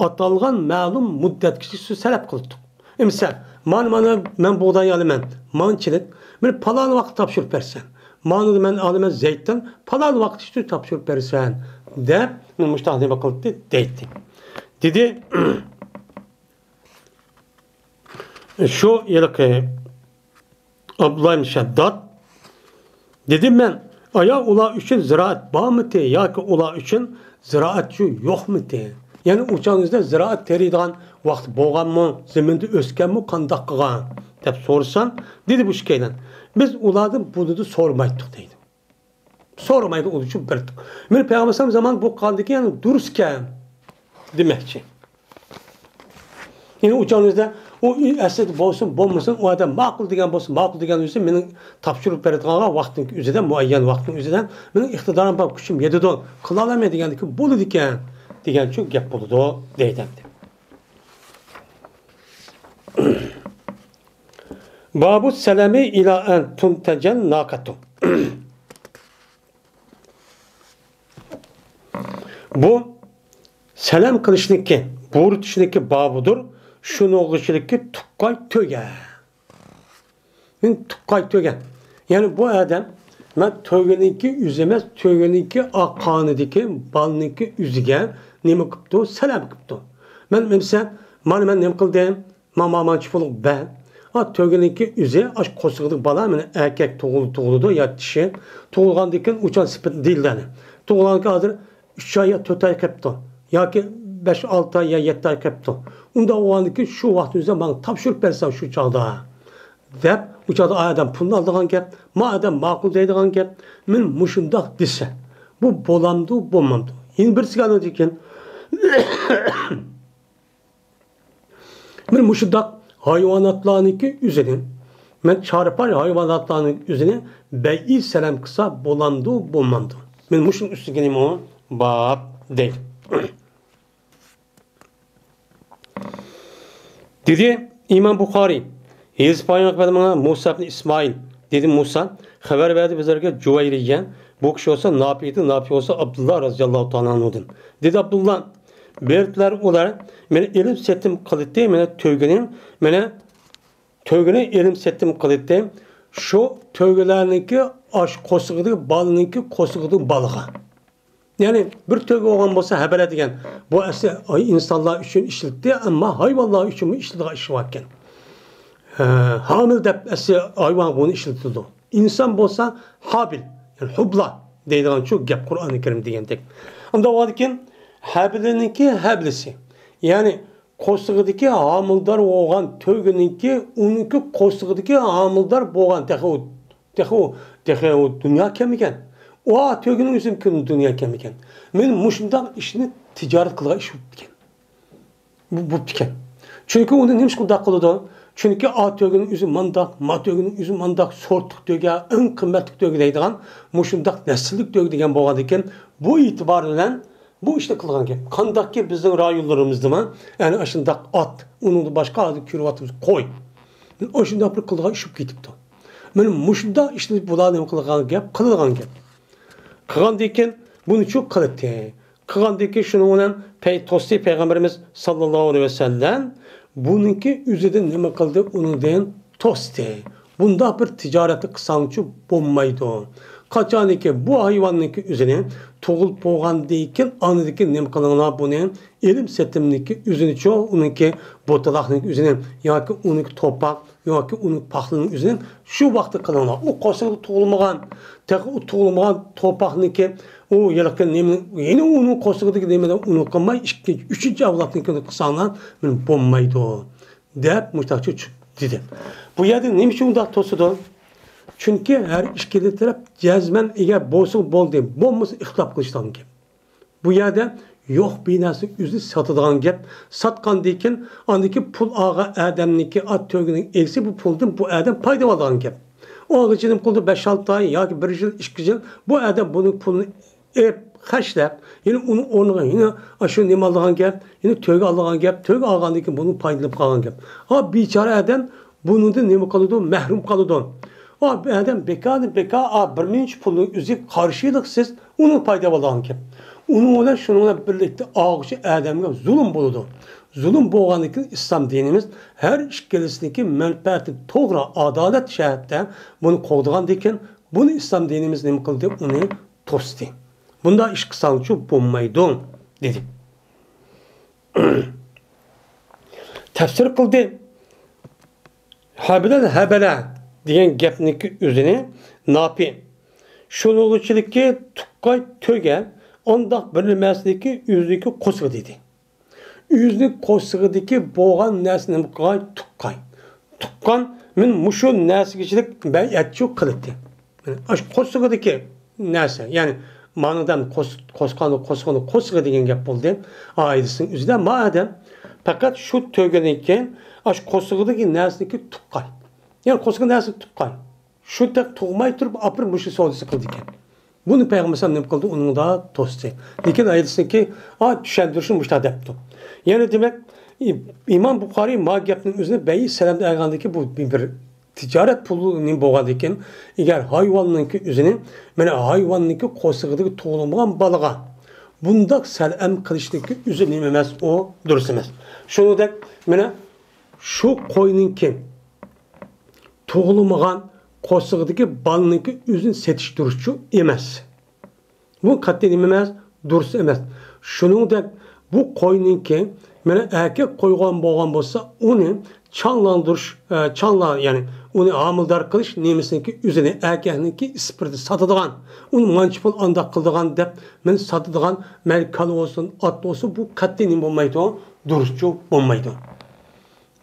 ئاتالغان مەلۇم مۇددەتكىچە سەلەپ قىلدۇق. ئەمىسە، مانا، مانا مەن بۇغداي ئالىمەن، مانچىلىك، مېنى پالان ۋاقىت تاپشۇرۇپ بەرسەن. مانا مەن ئالىمەن زەيتۇن، پالان ۋاقىت ئىچىدە تاپشۇرۇپ بەرسەن، دەپ، مېنى مۇشۇنداق نېمە قىلدى، دەيتتى. دېدى، شۇ ھېلىقى ئابدۇللا ئىبن شەدداد، دېدىم مەن، ئايا ئۇلار ئۈچۈن زىرائەت بارمىتى ياكى ئۇلار ئۈچۈن زىرائەتچۇ يوقمىتى؟ يەنى ئۇ چاغنىڭىزدا زىرائەت تېرىيدىغان ۋاقىت بولغانمۇ، زېمىندا ئۆسكەنمۇ، قانداق قىلغان؟ دەپ سورىسام، دېدى بۇ ئىككىيلەن، بىز ئۇلاردىن بۇنىدا سورىمايتتۇق دەيدۇ. سورىمايدۇ ئۇنىڭ ئۈچۈن بىر. مېنى پەيغەمبەر ئەلەيھىسسالام زامان بۇ قاندىكى يەنى دۇرۇسكەن دېمەكچى. يەنى ئۇ چاغىڭىزدا ئۇ ئەسلىدە بولسۇن، بولمىسۇن، ئۇ ئادەم ماقۇل دېگەن بولسا، ماقۇل دېگەن ئۆزى مېنىڭ تاپشۇرۇق بېرىدىغانغا ۋاقىتنىڭ ئۆزىدە، مۇئەييەن ۋاقىتنىڭ ئۆزىدە مېنىڭ ئىقتىدارىم بار، كۈچۈم يېتىدۇ، قىلالايمەن دېگەندىكى بولىدىكەن دېگەنچۇ گەپ بولىدۇ دەيدۇ ئەمدى. بابۇ سەلەمى ئىلا ئەن تۇنتەجەن ناقەتۇ. بۇ سەلەم قىلىشنىكى، بۇيرۇتۇشنىكى بابىدۇر. شۇنىڭغىچىلىككى تۇققاي تۆگە. مەن تۇققاي تۆگە. يەنى بۇ ئادەم، مەن تۆگىنىڭكى ئۆزى ئەمەس، تۆگىنىڭكى ئاققانىدىكى بالىنىڭكى ئۆزىگە نېمە قىپتۇ؟ سەلەم قىپتۇ. مەن ئەمسە، مانا مەن نېمە قىلدىم؟ ما، ما، مانچە پۇل بەر. ئا، تۆگىنىڭكى ئۆزى، ئاش قورسىقىدىكى بالا، مانا ئەركەك تۇغۇل-، تۇغۇلىدۇ يا چىشى. تۇغۇلغاندىن كېيىن ئۇچان سېپىت دېيىلىدۇ. تۇغۇلغاندىن كېيىن ھازىر ئۈچ ئاي يا تۆت ئاي قېپتۇ. ياكى بەش، ئالتە ئاي يا يەتتە ئاي قېپتۇ. ئۇنداق بولغاندىن كېيىن شۇ ۋاقىتنى ئۆزى ماڭا تاپشۇرۇپ بەرسەڭ شۇ چاغدا. دەپ، ئۇ چاغدا ئادەم پۇلنى ئالىدىغان گەپ، ما ئادەم ماقۇل دەيدىغان گەپ، مەن مۇشۇنداق دېسە، بۇ بولامدۇ، بولمامدۇ؟ يەنە بىرسىگە ئاندىن كېيىن، مەن مۇشۇنداق ھايۋاناتلارنىڭكى ئۆزىنى، مەن چارپاي ھايۋاناتلارنىڭ ئۆزىنى بەيئى سەلەم قىلسا بولامدۇ، بولمامدۇ؟ مەن مۇشۇنىڭ ئۈستىگە نېمە بار دەيدۇ. دېدى ئىمام بۇخارىي، ھېلىقى پايغەمبەر ماڭا مۇسا ئىبنى ئىسمائىل، دېدى مۇسا، خەۋەر بەردى بىزلەرگە جۇۋەيرىيە، بۇ كىشى بولسا ناپىيدىن، ناپىي بولسا ئابدۇللا رازىياللاھۇ تائالا ئەنھۇدىن. دېدى ئابدۇللا، بېرىپلار ئۇلار، مېنى ئېلىم سېتىم قىلىتتى، مېنى تۆگىنى، مېنى تۆگىنى ئېلىم سېتىم قىلىتتى. شۇ تۆگىلەرنىڭكى ئاش قورسىقىدىكى بالىنىڭكى قورسىقىدىكى بالىغا. يەنى بىر تۆگە بولغان بولسا ھەبەلە دېگەن، بۇ ئەسلى ئىنسانلار ئۈچۈن ئىشلىتىلدى، ئەمما ھايۋانلار ئۈچۈنمۇ ئىشلىتىدىغان ئىش باركەن. ھە، ھامىل دەپ ئەسلى ھايۋانغا بۇنى ئىشلىتىدۇ. ئىنسان بولسا ھابىل، يەنى ھۇبلا دەيدىغان شۇ گەپ قۇرئانى كەرىم دېگەندەك. ئۇنداق بولغاندىكىن ھەبىلىنىڭكى ھەبلىسى، يەنى قورسىقىدىكى ھامىلىدار بولغان تۆگىنىڭكى، ئۇنىڭكى قورسىقىدىكى ھامىلىدار بولغان تېخى ئۇ، تېخى ئۇ، تېخى ئۇ دۇنياغا كەلمىگەن. ئۇ تۆگىنىڭ ئۆزى دۇنياغا كەلمىگەن. مەن مۇشۇنداق ئىشنى تىجارەت قىلغان ئىش بوپتىكەن. بۇ، بوپتىكەن. چۈنكى ئۇنى نېمىشقا ئۇنداق قىلىدۇ؟ چۈنكى ئا تۆگىنىڭ ئۆزى مانداق، ما تۆگىنىڭ ئۆزى مانداق، سورتلۇق تۆگە، ئەڭ قىممەتلىك تۆگە دەيدىغان مۇشۇنداق نەسىللىك تۆگە دېگەن بولغاندىكىن، بۇ ئېتىبار بىلەن بۇ ئىشنى قىلغان گەپ. قانداقكى بىزنىڭ رايونلىرىمىزدىمۇ، يەنى ئاشۇنداق ئات، ئۇنىڭدىن باشقا ھازىر كۆرۈۋاتىمىز، قوي. ئاشۇنداق بىر قىلىدىغان ئىش بولۇپ كېتىپتۇ. مانا مۇشۇنداق ئىشنى بۇلار نېمە قىلغان گەپ، قىلىدىغان گەپ. قىلغاندىن كېيىن بۇنىچۇ قىلىتتى. قىلغاندىن كېيىن شۇنىڭ بىلەن پەي-، توستى پەيغەمبىرىمىز ساللاللاھۇ ئەلەيھى ۋەسەللەم بۇنىڭكى ئۆزىدىن نېمە قىلدى؟ ئۇنىڭدىن توستى. بۇنداق بىر تىجارەتنى قىلساڭچۇ بولمايدۇ. قاچانكى بۇ ھايۋاننىڭكى ئۆزىنى تۇغۇلۇپ بولغاندىن كېيىن ئاندىن كېيىن نېمە قىلىڭلار بۇنى؟ ئېلىم سېتىمنىڭكى ئۆزىنىچۇ، ئۇنىڭكى بوتىلاقنىڭكى ئۆزىنى ياكى ئۇنىڭكى توپاق ياكى ئۇنىڭ پاخلىنىڭ ئۆزىنى شۇ ۋاقىتتا قىلىڭلار. ئۇ قورسىقىدا تۇغۇلمىغان، تېخى ئۇ تۇغۇلمىغان توپاقنىڭكى، ئۇ ھېلىقى نېمە، يەنە ئۇنىڭ قورسىقىدىكى نېمىنى ئۇنى قىلماي، ئىككىنچى، ئۈچىنچى ئەۋلادنىڭكىنى قىلساڭلار، مانا بولمايدۇ، دەپ مۇشۇنداقچە چۈ-، دېدى. بۇ يەردە نېمە ئۈچۈن ئۇنداق توسىدۇ؟ چۈنكى ھەر ئىككىلا تەرەپ جەزمەن ئىگە بولسا بولدى، بولمىسا ئىختىلاپ قىلىشىدىغان گەپ. بۇ يەردە يوق بىر نەرسىنى ئۆزى ساتىدىغان گەپ. ساتقاندىن كېيىن، ئاندىكى پۇل ئالغان ئادەمنىڭكى ئات تۆگىنىڭ ئىگىسى بۇ پۇلدىن بۇ ئادەم پايدا ئالىدىغان گەپ. ئۇ ئالغىچە نېمە قىلىدۇ؟ بەش-ئالتە ئاي ياكى بىر يىل، ئىككى يىل بۇ ئادەم بۇنىڭ پۇلىنى ئېلىپ خەجلەپ، يەنە ئۇنىڭ ئورنىغا يەنە ئاشۇ نېمە ئالىدىغان گەپ، يەنە تۆگە ئالىدىغان گەپ، تۆگە ئالغاندىن كېيىن بۇنىڭ پايدىلىنىپ قالغان گەپ. ھا، بىچارە ئادەم بۇنىڭدىن نېمە قىلىدۇ؟ مەھرۇم قالىدۇ. ئا، بۇ ئادەم بىكاردىن بىكار، ئا، بىر مۇنچە پۇلنىڭ ئۆزىگە قارشىلىقسىز ئۇنىڭ پايدا ئالىدىغان گەپ. ئۇنىڭ بىلەن شۇنىڭ بىلەن بىرلىكتە ئالغۇچى ئادەمگە زۇلۇم بولىدۇ. زۇلۇم بولغاندىن كېيىن ئىسلام دىنىمىز ھەر ئىككىلىسىنىڭكى مەنپەئەتىنى توغرا، ئادالەت جەھەتتە بۇنى قوغدىغاندىن كېيىن، بۇنى ئىسلام دىنىمىز نېمە قىلدى؟ ئۇنى توستى. بۇنداق ئىش قىلساڭچۇ بولمايدۇ، دېدى. تەپسىر قىلدى. ھەبىلەل ھەبەلە دېگەن گەپنىڭكى ئۆزىنى ناپى، شۇنىڭغىچىلىكى تۇققاي تۆگە، ئانداق بىر نېمەسىنىڭكى ئۆزىنىڭكى قورسىقى دېدى. ئۆزىنىڭ قورسىقىدىكى بولغان نەرسىنى نېمە قىلغان؟ تۇققاي. تۇغقان، مەن مۇشۇ نەرسىگىچىلىك بەيئەتچۇ قىلىتتى. يەنى ئاشۇ قورسىقىدىكى نەرسە، يەنى مانىدا قوس-، قوسقان، قوسقىنى قورسىقى دېگەن گەپ بولدى. ئائىلىسىنىڭ ئۆزىدە ما ئادەم پەقەت شۇ تۆگىدىن كېيىن ئاشۇ قورسىقىدىكى نەرسىنىڭكى تۇغقان. يەنى قورسىقىدىكى نەرسە تۇغقان. شۇ تەك تۇغماي تۇرۇپ ئاپىرىپ مۇشۇ سودىسى قىلىدىكەن. بۇنى پەيغەمبەر ئەلەيھىسسالام نېمە قىلدى؟ ئۇنىڭدا توستى. لېكىن ئايرىسىنكى، ئا، چۈشەندۈرۈشنى مۇشۇنداق دەپتۇ. يەنى دېمەك، ئى-، ئىمام بۇخارىي ما گەپنىڭ ئۆزىنى بەيئى سەلەم دەپ ئالغاندىكى بۇ بىر تىجارەت پۇلى نېمە بولغاندىكىن، ئەگەر ھايۋاننىڭكى ئۆزىنى، مانا ھايۋاننىڭكى قورسىقىدىكى تۇغۇلمىغان بالىغا بۇنداق سەلەم قىلىشنىڭكى ئۆزى نېمە ئەمەس، ئۇ دۇرۇس ئەمەس. شۇنىڭدەك، مانا شۇ قوينىڭكى تۇغۇلمىغان قورسىقىدىكى بالىنىڭكى ئۆزىنى سېتىش دۇرۇسچۇ ئەمەس. بۇ قەتئىي نېمە ئەمەس؟ دۇرۇس ئەمەس. شۇنىڭدەك بۇ قوينىڭكى مانا ئەركەك قويغان بولغان بولسا، ئۇنى چاڭلاندۇرۇش، ئە، چاڭلا-، يەنى ئۇنى ھامىلىدار قىلىش نېمىسىنىڭكى ئۆزىنى، ئەركەكنىڭكى ئىسپىرتى ساتىدىغان، ئۇنى مانچە پۇل ئانداق قىلىدىغان دەپ مانا ساتىدىغان، مەيلى كالا بولسۇن، ئات بولسۇن، بۇ قەتئىي نېمە بولمايدۇ؟ دۇرۇسچۇ بولمايدۇ.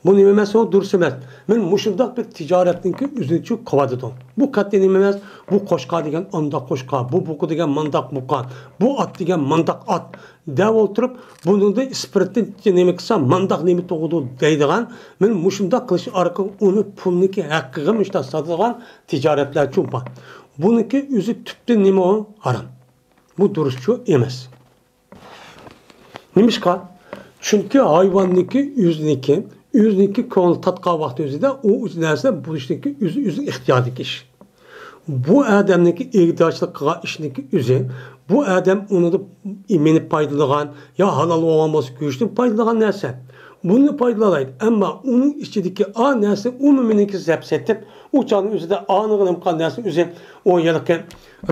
بۇ نېمە ئەمەس، ئۇ دۇرۇس ئەمەس. مەن مۇشۇنداق بىر تىجارەتنىڭكى ئۆزىنى چۈ قىلىۋاتىدۇ. بۇ قەتئىي نېمە ئەمەس، بۇ قوچقار دېگەن ئانداق قوچقار، بۇ بۇقا دېگەن مانداق بۇقا، بۇ ئات دېگەن مانداق ئات دەپ ئولتۇرۇپ، بۇنىڭدا ئىسپىرتنى نېمە قىلسا مانداق نېمە تۇغىدۇ دەيدىغان، مەن مۇشۇنداق قىلىش ئارقىلىق ئۇنى پۇلنىڭكى ھەققىگە مۇشۇنداق ساتىدىغان تىجارەتلەرچۇ بار. بۇنىڭكى ئۆزى تۈپتىن نېمە ئۇ؟ ھارام. بۇ دۇرۇسچۇ ئەمەس. نېمىشقا؟ چۈنكى ھايۋاننىڭكى ئۆزىنىڭكى، ئۆزىنىڭكى كۆڭلى تارتقان ۋاقتى ئۆزىدە ئۇ نەرسە بولۇشنىڭكى ئۆزى، ئۆزى ئىختىياردىكى ئىش. بۇ ئادەمنىڭكى ئىگىدارچىلىق قىلغان ئىشنىڭكى ئۆزى، بۇ ئادەم ئۇنىڭدا مېنى پايدىلىغان يا ھالال بولغان بولسا گۆشتىن پايدىلىغان نەرسە. بۇنى پايدىلالايدۇ. ئەمما ئۇنىڭ ئىچىدىكى ئا نەرسە ئۇمۇ مېنىڭكى دەپ سېتىپ، ئۇ چاغنىڭ ئۆزىدە ئانىغا نېمە قىلغان نەرسە ئۆزى، ئۇ ھېلىقى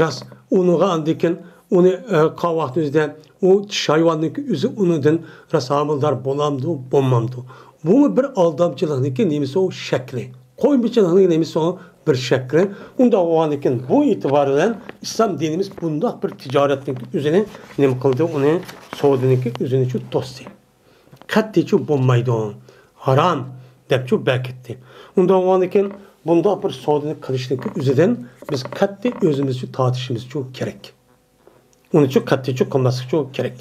راست ئۇنىغا ئاندىن كېيىن ئۇنى، ئە، قىلغان ۋاقتى ئۆزىدە ئۇ چىش ھايۋاننىڭكى ئۆزى ئۇنىڭدىن راست ھامىلىدار بولامدۇ، بولمامدۇ؟ بۇمۇ بىر ئالدامچىلىقنىڭكى نېمىسى ئۇ شەكلى. قويمىچىلىقنىڭ نېمىسى ئۇ بىر شەكلى. ئۇنداق بولغاندىكىن بۇ ئېتىبار بىلەن ئىسلام دىنىمىز بۇنداق بىر تىجارەتنىڭكى ئۆزىنى نېمە قىلدى؟ ئۇنى سودىنىڭكى ئۆزىنىچۇ توستى. قەتئىيچۇ بولمايدۇ. ھارام دەپچۇ بەكىتتى. ئۇنداق بولغاندىكىن بۇنداق بىر سودىنى قىلىشنىڭكى ئۆزىدىن بىز قەتئىي ئۆزىمىزچۇ تارتىشىمىزچۇ كېرەك. ئۇنىچۇ قەتئىيچۇ قىلماسلىقچۇ كېرەك.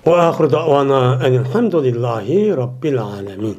وآخر دعوانا أن الحمد لله رب العالمين.